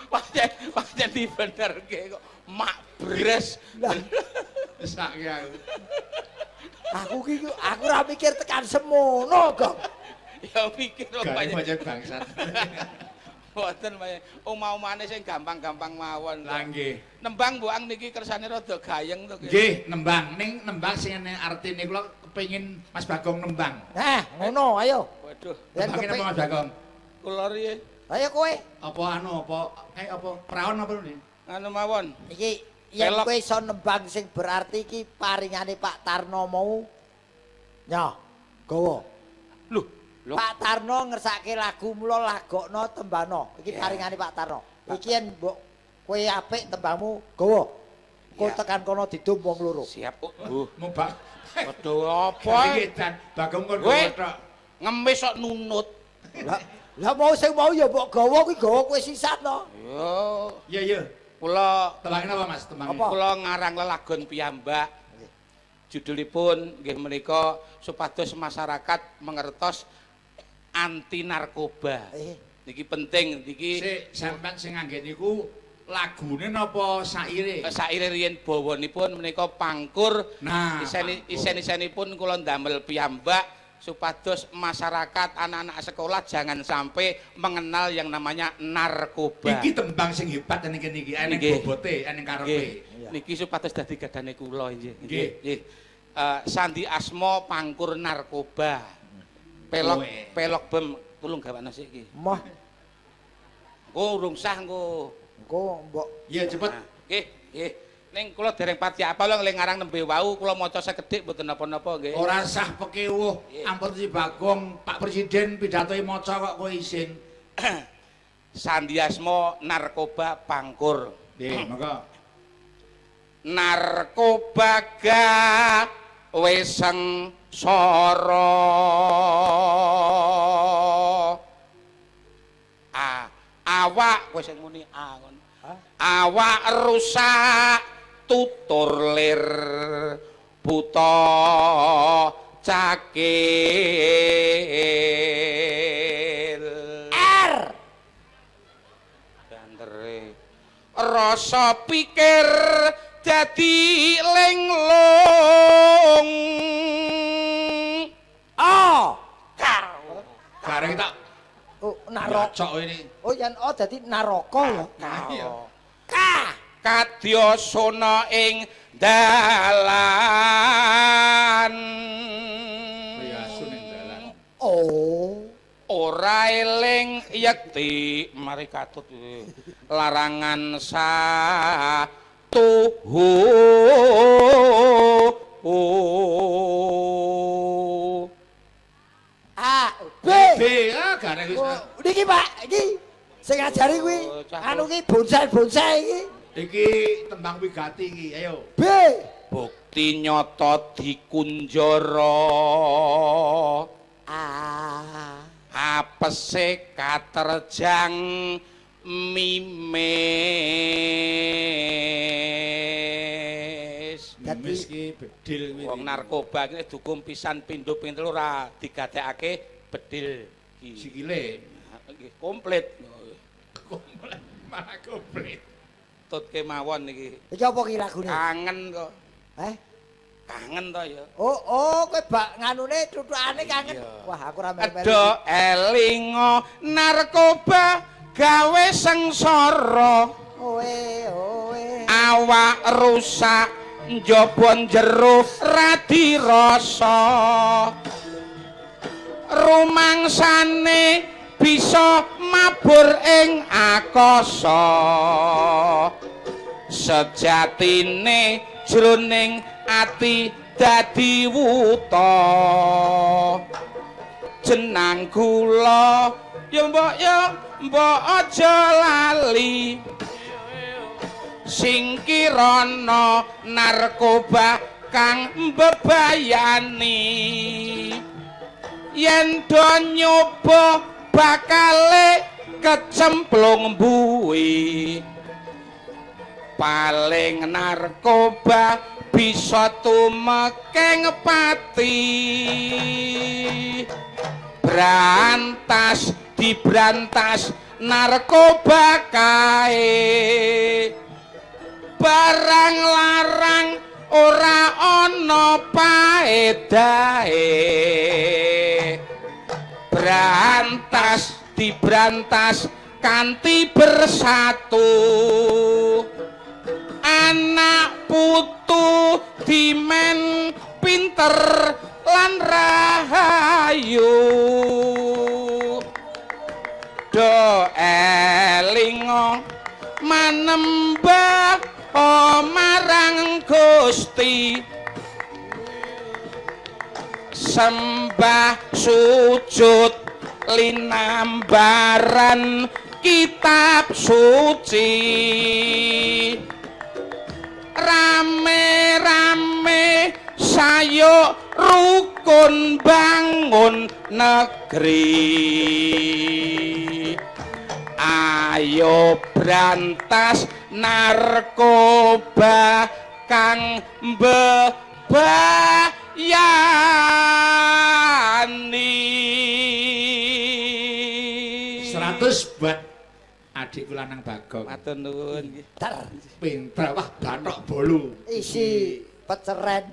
Pancen dibenerke kok mak bres.
Lah
mesake aku.
Aku ki aku ora mikir tekan semono kok.
Ya mikir kok
Gak pancen bangsat.
Mboten pancen. Omah-omahane sing gampang-gampang mawon.
Lah nggih.
Nembang mbok ang niki kersane rada gayeng to.
Nggih, nembang ning nembang sing ene artine kula kepengin Mas Bagong nembang.
Nah, ngono ayo.
Waduh,
Yen
Nembange napa
keping-
Mas Bagong?
kula riye
Ayo kowe.
Apa anu apa kae apa praon apa ini?
anu mawon.
Iki yen
Pelok.
kowe iso nembang sing berarti iki paringane Pak Tarno mau. Nyoh, gawa.
Lho, lho.
Pak Tarno ngersake lagu mula lagokno tembano. Iki
Ya.
paringane Pak Tarno. Iki yen mbok kowe apik tembangmu gawa. Kok
Ya.
tekan kono didum wong loro.
Siap. Oh,
Mubak.
waduh apa?
Iki dan Bagong kon
Kowe
gawa tok.
ngemis kok nunut.
Lah, lah mau sing mau ya mbok gawa kuwi gawa kowe sisan to.
Yo,
Iya iya.
kula
Tembange napa Mas? Tembange.
Apa?
kula ngarang lelagon piyambak. Judulipun nggih menika supados masyarakat mengertos anti narkoba.
Eh,
Niki penting niki
Sik sampean sing ngangge niku lagune napa saire?
Saire riyen bawanipun menika pangkur.
Nah,
isen
pangkur.
isen-isenipun kula ndamel piyambak supados masyarakat anak-anak sekolah jangan sampai mengenal yang namanya narkoba.
Iki tembang sing hebat ning kene iki, eneng
Nggih.
bobote, eneng karepe.
Nggih. Niki supados dadi gadane kula nggih.
Nggih.
Nggih. Sandi Asmo pangkur narkoba. Pelok
Kowe.
pelok bem tulung gawakno sik iki.
moh
Engko urung sah engko.
engko mbok
Iya cepet.
Nah, nggih, nggih. Ning kula dereng pati apal lho ngarang nembe wau kula maca sekedhik mboten napa-napa nggih.
Ora sah pekewuh,
Nggih.
ampun si Bagong, Pak Presiden pidatoe maca kok kowe isin.
Sandi Asmo narkoba pangkur.
Nggih, monggo.
Narkoba gawe sengsara. A awak kowe sing muni a ngono. Awak rusak tutur lir buta cakil.
R.
Bantere. Rasa pikir dadi linglung.
O.
Bareng tak
Oh, narok.
cocok ini.
Oh, yen O dadi naraka ya.
Iya.
K.
Kadya sona ing dalan.
Priyasun ing dalan.
O.
Ora eling yekti mari katut larangan satuhu.
A. B.
B ah gareng wis.
Oh, niki Pak, iki sing ngajari kuwi.
Oh, cah.
Anu ki bonsai-bonsai iki.
Iki tembang wigati iki, ayo.
B.
Bukti nyata dikunjara.
A.
Apese katerjang mimis.
Dadi-
Mimis ki bedil kuwi.
Wong narkoba iki dihukum pisan pindho ping telu ora digatekake bedil iki.
Sikile.
Nggih, komplit.
Komplit, malah komplit.
Tutke mawon iki.
Iki apa ki lagune?
Kangen kok.
Eh?
Kangen to ya.
Oh, oh, kowe bak nganune tutukane kangen.
Iya.
Wah, aku ora melu-melu.
Edo elingo narkoba gawe sengsara.
Owe, owe.
Awak rusak njaba jero ra dirasa. Rumangsane bisa mabur ing akasa. Sejatine jroning ati dadi wuta. Jenang kula ya mbok ya mbok aja lali. Sing kirana narkoba kang mbebayani. Yen do nyoba bakale kecemplung mbuwi. Paling narkoba bisa tumekeng pati. Brantas dibrantas narkoba kae. Barang larang ora ana pae. Paedahe berantas dibrantas kanthi bersatu, anak putu dimen pinter lan rahayu. Do elingo manembah marang Gusti, sembah sujud linambaran kitab suci. Rame-rame sayuk rukun bangun negeri. Ayo berantas narkoba kang mbebayani.
100 buat adikku lanang Bagong.
Matur nuwun.
Pinter wah bathok bolu.
Isi peceren.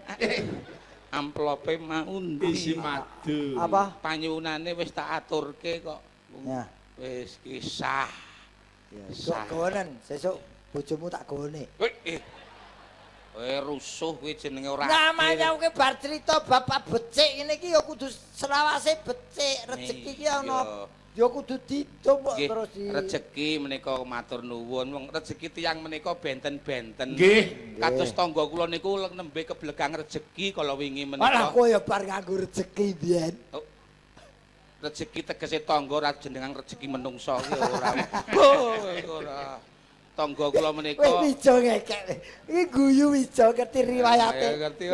Amplope mau ndi?
Isi madu.
Apa?
Panyuwunane wis tak aturke kok.
Ya.
Wis kisah.
Ya, kok gowonen sesuk bojomu tak gowone.
Kowe rusuh kuwi jenenge ora.
Namanya kowe bar cerita bapak becik ngene iki ya kudu selawase becik, rejeki iki ana ya kudu didum kok terus di
rejeki menika matur nuwun. Wong rejeki tiyang menika benten-benten.
Nggih.
Kados tangga kula niku nembe keblegang rejeki kala wingi menika.
Malah kowe ya bar nganggo rejeki biyen.
Oh. Rejeki tegese tangga ora jenengan rejeki menungso kuwi ora. Oh, ora. Tangga kula menika
wis wijo ngekek. Iki guyu wijo ngerti riwayate.
Ngerti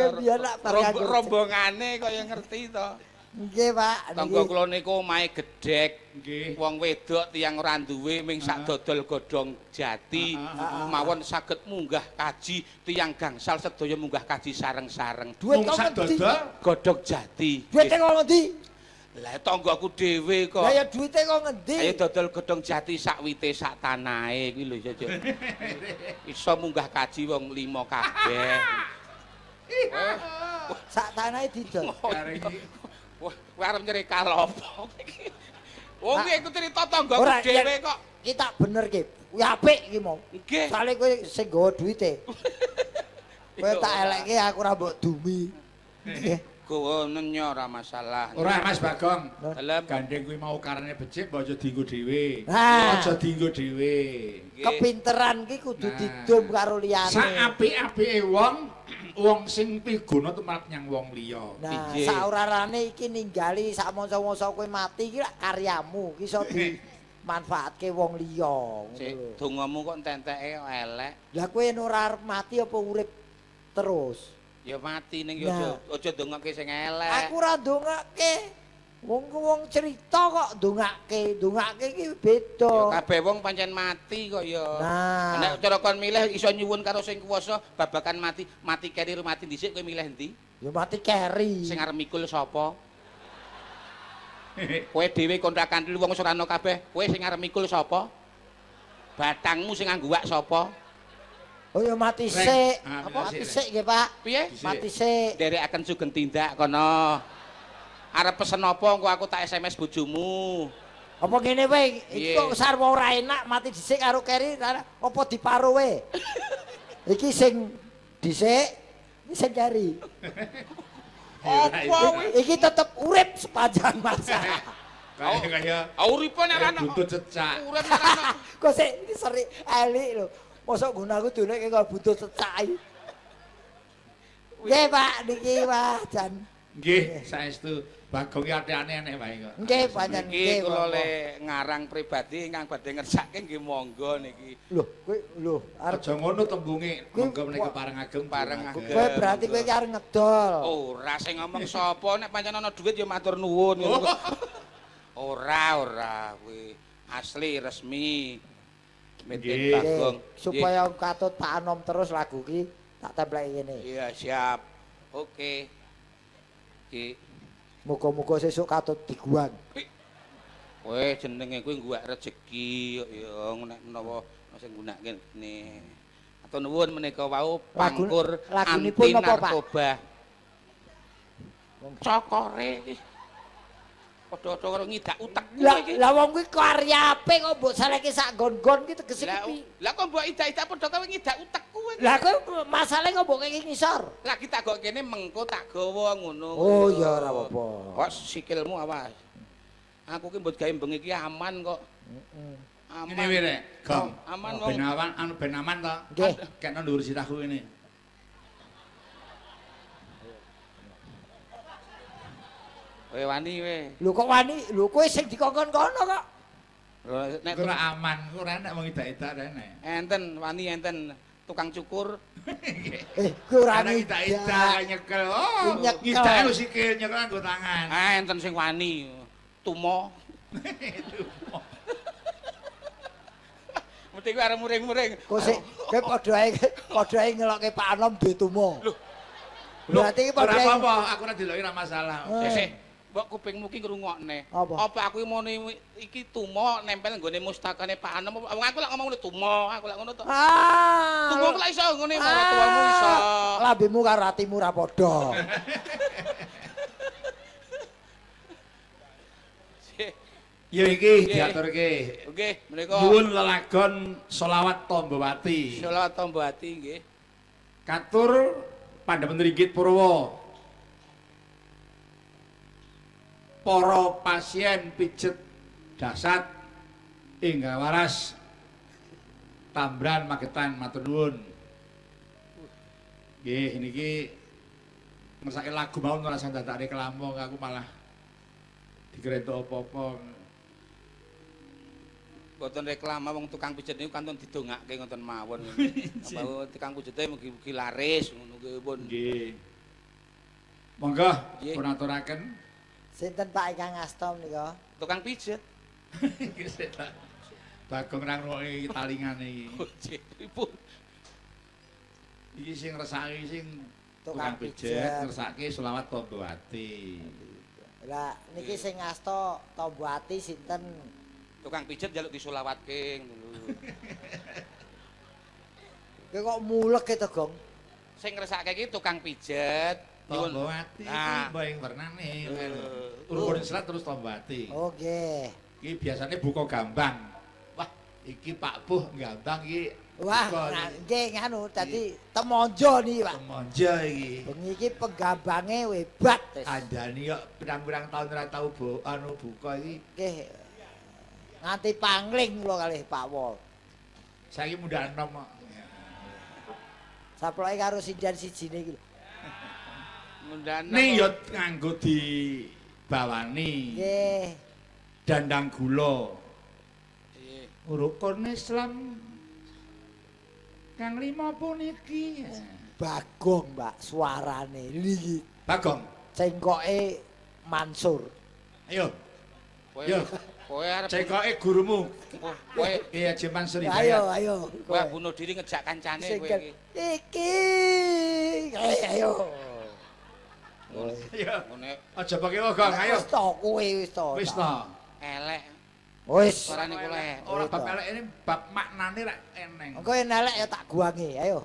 rombongane kaya ngerti to.
Nggih, Pak.
Tangga kula niku omahe gedhek.
Nggih.
Wong wedok tiyang ora duwe ming sak dodol godhong jati mawon saged munggah kaji, tiyang gangsal sedaya munggah kaji sareng-sareng.
Duit kok ngendi?
Godhong jati.
Duite kok ngendi?
Lah tanggaku dhewe kok.
Lah ya duite kok ngendi?
Ayo dodol godhong jati sak wite sak tanahe kuwi lho iso. Iso munggah kaji wong 5 kabeh.
Sak tanahe didol.
Wah, kowe arep nyerikal apa iki? Wong iki iku cerita tanggaku dhewe kok.
Iki tak bener ki. Kuwi apik iki mau.
Nggih.
Sale kowe sing nggawa duwite. Kowe tak elekke aku ora mbok dumi. Nggih.
Gowo nenya ora masalah.
Ora Mas Bagong.
Dalem
gandeng kuwi mau karane becik mbok aja dienggo dhewe. Aja dienggo dhewe.
Kepinteran ki kudu didum karo liyane.
Sak apik-apike wong, wong sing piguna tumrap nyang wong liya.
Nah, saurarane iki ninggali sak manca-manca kowe mati iki lak karyamu, iki iso dimanfaatke wong liya.
Sik, dongamu kok entek-enteke elek.
Lah kowe ora arep mati apa urip terus?
Ya mati ning ya aja ndongake sing elek.
Aku ora ndongake. Wong cerita kok ndongake, ndongake iki beda.
Ya kabeh wong pancen mati kok ya.
Nah.
Nek cara kon milih iso nyuwun karo sing kuwasa babakan mati, mati keri mati dhisik kowe milih endi?
Ya mati keri.
Sing arep mikul sapa? Kowe dhewe kontrakan wong wis ora ana kabeh, kowe sing arep mikul sapa? Batangmu sing nganggo wak sapa?
Oh ya mati sik. Apa mati sik nggih, Pak?
Piye?
Mati sik.
Nderekaken sugeng tindak kono. Arep pesen apa engko aku tak SMS bojomu.
Apa ngene wae, iki kok sarwa ora enak mati dhisik karo keri apa diparo wae. Iki sing dhisik, iki sing keri.
Apa kuwi?
Iki tetep urip sepanjang masa.
Kaya
uripe nek ora ana.
Buntut cecak.
Urip nek ora ana.
Kok sik iki seri elik lho. Mosok nggon aku doleke kok buntut cecak iki. Nggih, Pak, niki wah jan.
Nggih, saestu. Bagong ki ati-ane aneh wae kok.
Nggih, pancen
nggih. Kula le ngarang pribadi ingkang badhe ngersake nggih monggo niki.
Lho, kowe lho
arep aja ngono tembunge. Monggo menika pareng ageng
pareng ageng.
Kowe berarti kowe iki arep ngedol.
Ora sing ngomong sapa nek pancen ana dhuwit ya matur nuwun. Ora, ora kuwi asli resmi. Metin Bagong
supaya katut Pak Anom terus lagu ki tak templeki ngene.
Iya, siap. Oke. Iki
muga-muga sesuk katut diguang.
Kowe jenenge kuwi ngguwak rejeki kok ya nek menawa sing nggunakake ngene. Matur nuwun menika wau pangkur anti narkoba. Cokore iki. Padha-padha karo ngidak utekku iki.
Lah wong kuwi karya apik kok mbok salehke sak nggon-nggon ki tegese piye?
Lah kok mbok idak-idak padha kowe ngidak utekku iki.
Lah kowe masalahe kok mbok kei ngisor.
Lagi tak gok kene mengko tak gawa ngono.
Oh ya ora apa-apa.
Kok sikilmu awas. Aku ki mbok gawe bengi iki aman kok. Heeh. Aman.
Ngene wae rek, Gong.
Aman wong.
Ben awan anu ben aman to. Kekno dhuwur sirahku ngene.
Kowe wani kowe.
Lho kok wani? Lho kowe sing dikongkon kono kok.
Lho nek
ora aman, ora enek wong idak-idak rene.
Enten wani enten tukang cukur.
Kowe ora
ngidak-idak nyekel. Oh, ngidak sikil nyekel nganggo tangan.
Ah enten sing wani. Tumo.
Tumo.
Mesti kowe arep muring-muring.
Kok sik kowe padha ae ngelokke Pak Anom duwe tumo.
Lho.
Berarti iki padha
ora apa-apa, aku ora deloki ora masalah.
Sik, mbok kupingmu ki ngrungokne. Apa aku muni iki tumo nempel nggone mustakane Pak Anom. Wong aku lak ngomong tumo, aku lak ngono to.
Ah.
Tumo aku lak iso ngene maratuwamu iso.
Lambemu karo atimu ora padha.
Ya iki diaturke.
Nggih, menika
nyuwun lelagon selawat Tombowati.
Selawat Tombowati nggih.
Katur Pandhamen Ringgit Purwa. Para pasien pijet dasat inggal waras Tambran Magetan matur nuwun. Nggih niki ngersake lagu mawon ora usah dadakne reklame aku malah dikrentuk apa-apa.
Mboten reklame wong tukang pijet niku kantun didongake ngoten mawon. Apa tukang pijete mugi-mugi laris ngono kuwi pun.
Nggih. Monggo pun aturaken.
Sinten Pak ingkang asta menika?
Tukang pijet.
Bagong ra ngrungokke talingane iki.
Nggih, pripun?
Iki sing ngersake sing tukang pijet ngersake selawat Tombowati.
Lah niki sing asta Tombowati sinten?
Tukang pijet njaluk disolawatke ngono lho.
Kowe kok mulek to, Gong?
Sing ngersake iki tukang pijet.
Tombowati iki ing wernane. Urupane selat terus Tombowati.
Oh nggih.
Iki biasane buka gambang. Wah, iki Pak Puh gambang iki.
Wah, nggih nganu dadi temonjo niki, Pak.
Temonjo iki.
Bengi iki penggambange hebat.
Andani kok pirang-pirang taun ora tau anu buka iki.
Nggih. Nganti pangling kula kalih Pak Wol.
Saiki mundhak enom kok.
Saploke karo sinden sijine iki lho.
Mundhak enom.
Ning ya nganggo dibawani.
Nggih.
Dandang gula.
Nggih.
Rukun Islam kang 5 puniki.
Bagong, Mbak, suarane iki.
Bagong.
Cengkoke Mansur.
Ayo. Yo.
Kowe arep
cekoke gurumu.
Kowe
Ki Haji Mansur Hidayat.
Ayo, ayo.
Kowe bunuh diri ngejak kancane kowe iki.
Iki. Ayo.
Ayo. Aja pakai ogong, ayo.
Wis to kowe wis to.
Wis to.
Elek.
Wis.
Suarane kula elek.
Ora bab elek ini bab maknane rak eneng.
Engko yen elek ya tak guange, ayo.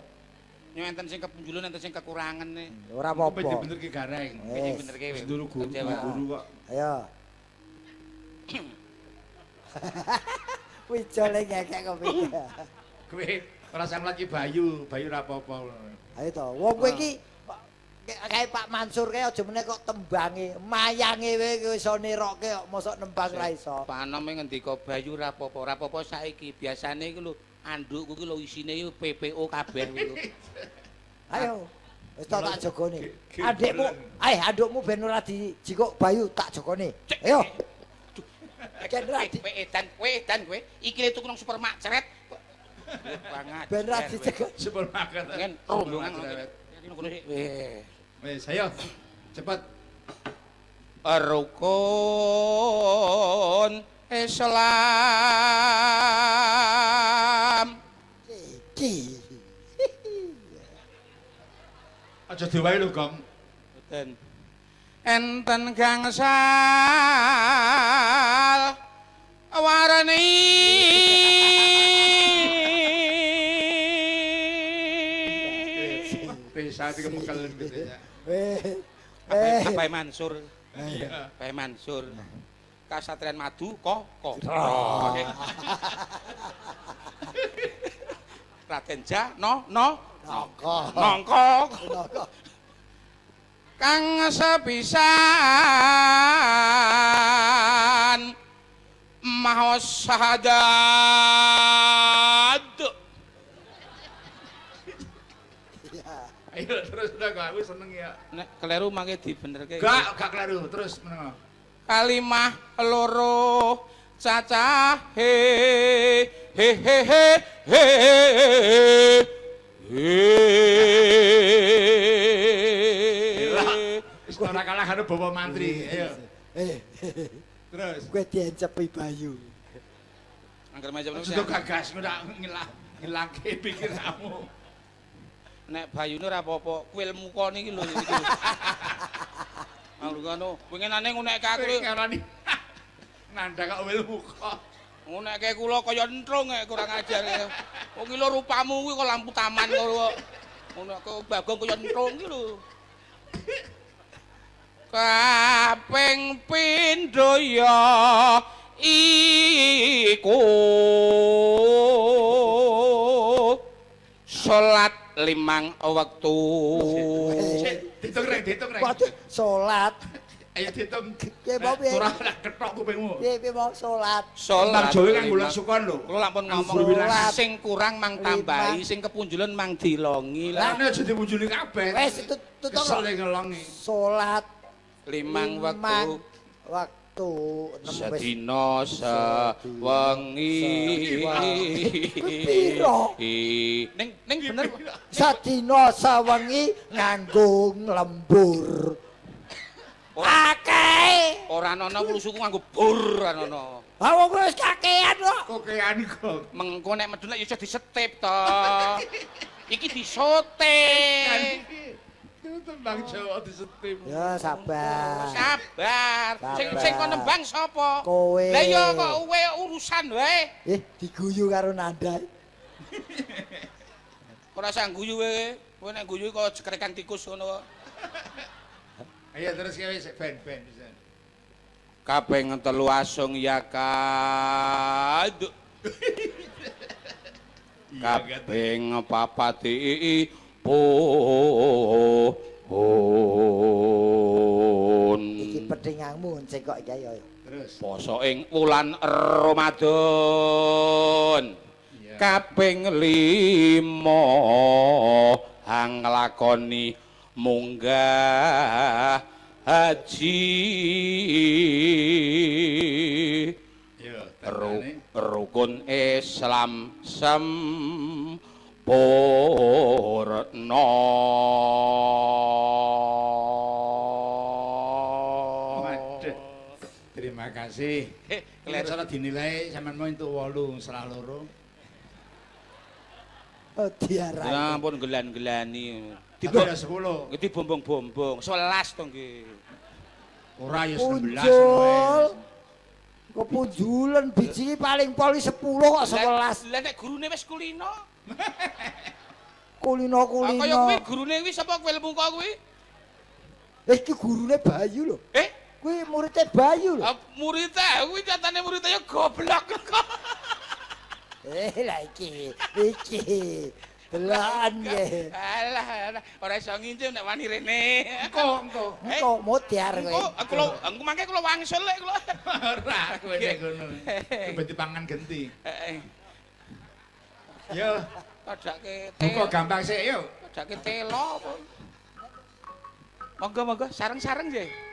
Yo enten sing kepunjulan enten sing kekurangan ne.
Ora apa-apa.
Bener-benerke gareng.
Bener-benerke.
Wis guru guru kok.
Ayo. Wijole ngekek kok piye.
Kowe ora usah mlaki Bayu, Bayu ora apa-apa.
Ayo to, wong kowe iki kae Pak Mansur kae aja meneh kok tembange, mayange kowe iso nirokke kok mosok nembang ra iso.
Pak Anom ngendika Bayu ora apa-apa, ora apa-apa saiki. Biasane iku lho andukku iki lho isine PPO kabeh kuwi lho.
Ayo. Wis tak jogone. Adikmu, ae andukmu ben ora dijikuk Bayu tak jogone. Ayo.
Kowe edan, kowe edan kowe. Iki tuku nang supermarket. Banget.
Ben ra dicegah
supermarket.
Ngen rombongan ngono sik.
Wis, ayo. Cepet.
Rukun Islam.
Iki.
Aja diwae lho, Gong.
Mboten. Enten gangsal warni.
Desa iki kemekelen gitu ya.
Weh,
Abai Mansur. Iya, Abai Mansur. Kasatrian Madu kok kok. Raden Ja no no
Nangka.
Nangka. Kang sepisan maos syahadat.
Ayo terus udah kok aku seneng ya.
Nek kleru mangke dibenerke.
Gak kleru, terus meneng.
Kalimah loro cacahe he he he he he.
Wis ora kalah karo Bapak Mantri. Ayo. Terus
kowe diencepi Bayu.
Angger macam
itu gagas ora ngilangke pikiranmu.
Nek Bayune ora apa-apa, kuil muka niki lho iki. Angger winginane ngunekke aku
ngarani. Nanda kok kuil muka.
Ngunekke kula kaya entrung nek kurang ajar. Wong iki lho rupamu kuwi kok lampu taman kok. Ngunekke Bagong kaya entrung iki lho. Kaping pindho ya iku salat 5 wektu.
Ditung reng, ditung reng.
Waduh, salat.
Ayo ditung.
Piye mau piye?
Ora ketok kupingmu.
Piye piye mau salat.
Salat.
Jawa kan bulan sukon lho.
Kula lampun ngomong sing kurang mang tambahi, sing kepunjulen mang dilongi.
Lah nek aja dipunjuli kabeh.
Wis tutuk.
Kesel ngelongi.
Salat
5 wektu.
Waktu
sedina sewengi.
Piro?
Ning ning bener.
Sedina sewengi nganggo lembur. Akeh.
Ora ana wulusuku nganggo bur ora ana.
Ha wong wis kakean kok.
Kokean kok.
Mengko nek medun lek iso disetip to. Iki disote.
Tembang Jawa disetip.
Ya sabar.
Sabar. Sing sing kon nembang sapa?
Kowe.
Lah iya kok kowe urusan wae.
Diguyu karo Nanda.
Ora usah guyu kowe. Kowe nek guyu kok jekrekan tikus ngono kok.
Ayo terus kowe wis ben-ben pisan.
Kaping 3 asung ya kad. Kaping 4 pohon.
Iki petingangmu sing kok iki ayo.
Terus
poso ing wulan Ramadan. Kaping 5 hang nglakoni munggah haji. Rukun Islam sempurna.
Waduh. Terima kasih. Cara dinilai sampean mau entuk 8 salah 2.
Oh diarani.
Ya ampun gelan-gelani.
Tiba 10.
Ngerti bombong-bombong 11 to nggih.
Ora ya 19.
Kepunjulen biji paling pol 10 kok 11.
Lah nek gurune wis kulino.
Kulino-kulino.
Kaya kuwi gurune kuwi sapa kuwi muka kuwi?
Iki gurune Bayu lho. Kuwi muridé Bayu lho.
Muridé kuwi nyatane muridé ya goblok kok.
Lah iki iki. Deloken nggih.
Alah, ora iso ngincim nek wani rene.
Engko, engko.
Engko modar kowe.
Engko kula engko mangke kula wangsul lek kula.
Ora kowe nek ngono. Kowe dipangan genti.
Heeh.
Yo,
padake
buka gampang sik yo.
Padake telo apa. Monggo monggo sareng-sareng nggih.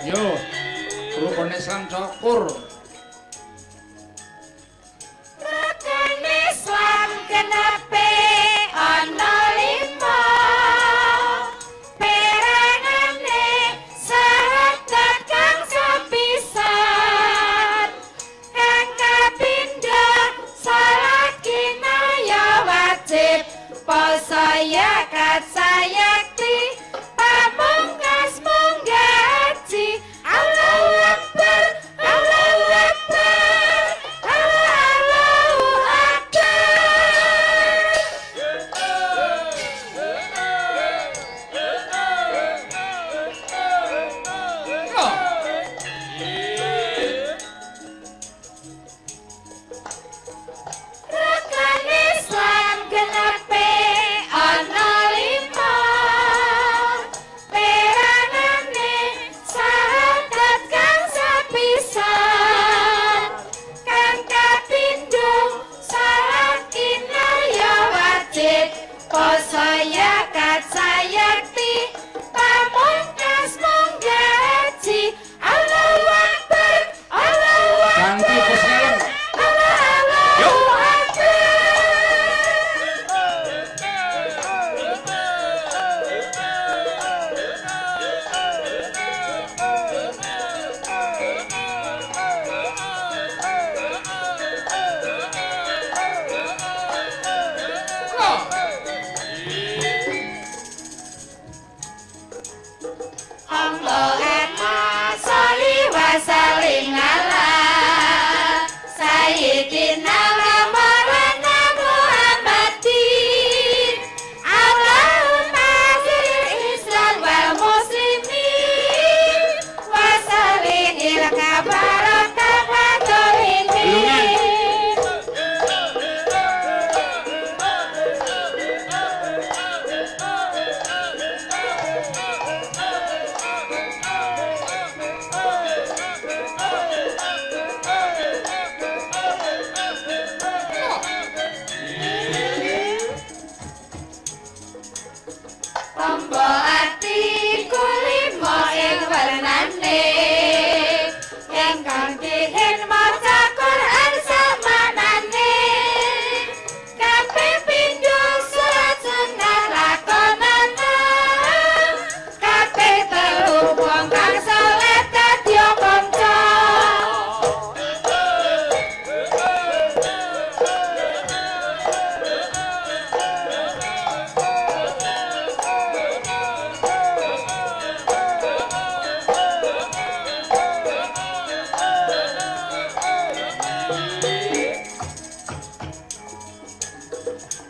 Yo, rukun Islam cokur.
Rukun Islam kenepe ana 5. Poso yakat sayakti pamungkas munggaji. Allahu Akbar, Allahu Akbar, Allahu Akbar. Rukun Islam genepe ana lima, peranane sahadat kang sepisan, kang kapindho salat kinaya wajib, poso zakat sayakti pamungkas munggaji. Allahu Akbar, Allahu
Ganti
Akbar,
bos ngelem.
Allahu Akbar. Allahumma sholli wa sallim ala sayyidina wa maulana Muhammadin. Allahumma fil Islam wal muslimin wa sallimil kabaraka wa dhalimin. Tombo ati kulimo ing wernane, ingkang dihin maca Quran samanane, kaping pindho surat sunnah lakonana, kaping telu wong kang saleh dadi kanca.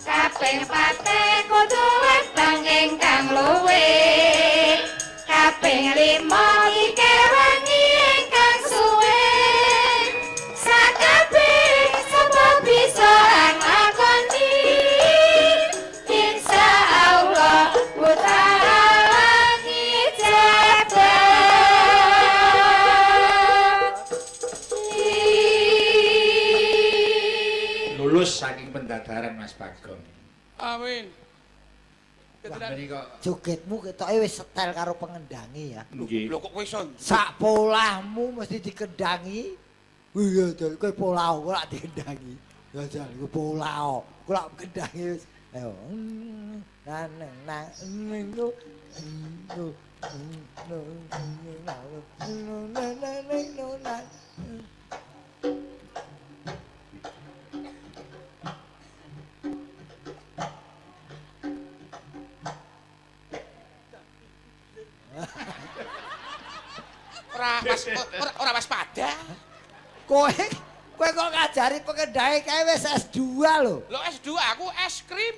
Kaping pate kudu weteng ingkang luwih, kaping lima iki wangi ingkang suwe, sakabeh sapa bisa nglakoni, insyaallah taala ngijabah.
Lulus saking pendadaran Mas Bagong.
Amin.
Wah, menika
Jogetmu ketoke wis setel karo pengendangi ya.
nggih.
Lho kok kowe iso?
Sak polahmu mesti dikendangi. Iya, Dol, kowe polah kok lak dikendangi. Ya jal, kowe polah. Kok lak kendangi wis. Ayo. Na na na nu nu nu na nu na na na nu na.
Ora was ora waspada.
Kowe kowe kok ngajari pengendangi kae wis S2 lho.
Lho S2 aku es krim.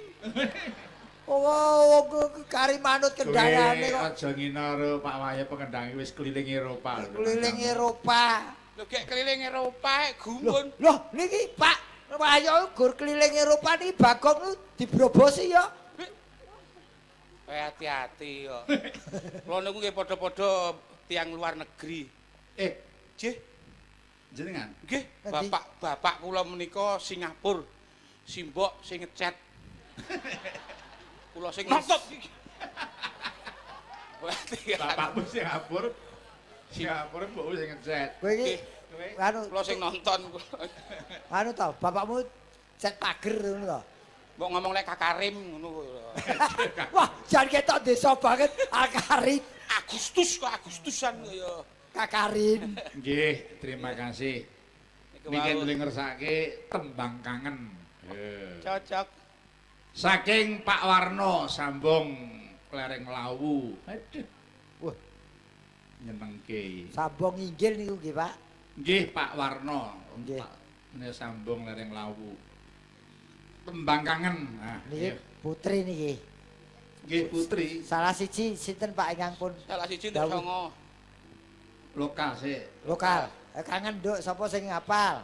Oh, wong kari manut kendangane kok.
Aja ngina karo Pak Wahyu pengendangi wis keliling Eropa.
Keliling Eropa.
Lho gek keliling Eropa gumun.
Loh, niki Pak Wahyu gur keliling Eropa niki Bagong nu dibrobosi ya.
Hati-hati kok. Kula niku nggih padha-padha tiyang luar negeri. Nggih.
Jenengan?
Nggih, bapak-bapak kula menika Singapura. Simbok sing ngecat. Kula sing nonton.
Bapakmu Singapura. Singapura mbokmu sing ngecat.
Kowe iki anu
kula sing nonton.
Anu to, bapakmu cet pager ngono to.
Mbok ngomong lek Kakarim ngono.
Wah, jan ketok desa banget Akarim.
Agustus kok Agustusan kaya.
Kakarim.
Nggih, terima kasih. Niki nuli ngersake tembang kangen.
Cocok.
Saking Pak Warno Sambong Lereng Lawu. Aduh.
Wah.
Nyenengke.
Sambong inggil niku nggih, Pak.
Nggih Pak Warno.
Nggih.
Pak menika Sambong Lereng Lawu. Tembang kangen. Nah,
Niki putri niki.
Nggih putri.
Salah siji sinten Pak ingkang pun
Salah siji nduk
Dawuh.
songo.
Lokal sik.
lokal. Kangen nduk sapa sing ngapal?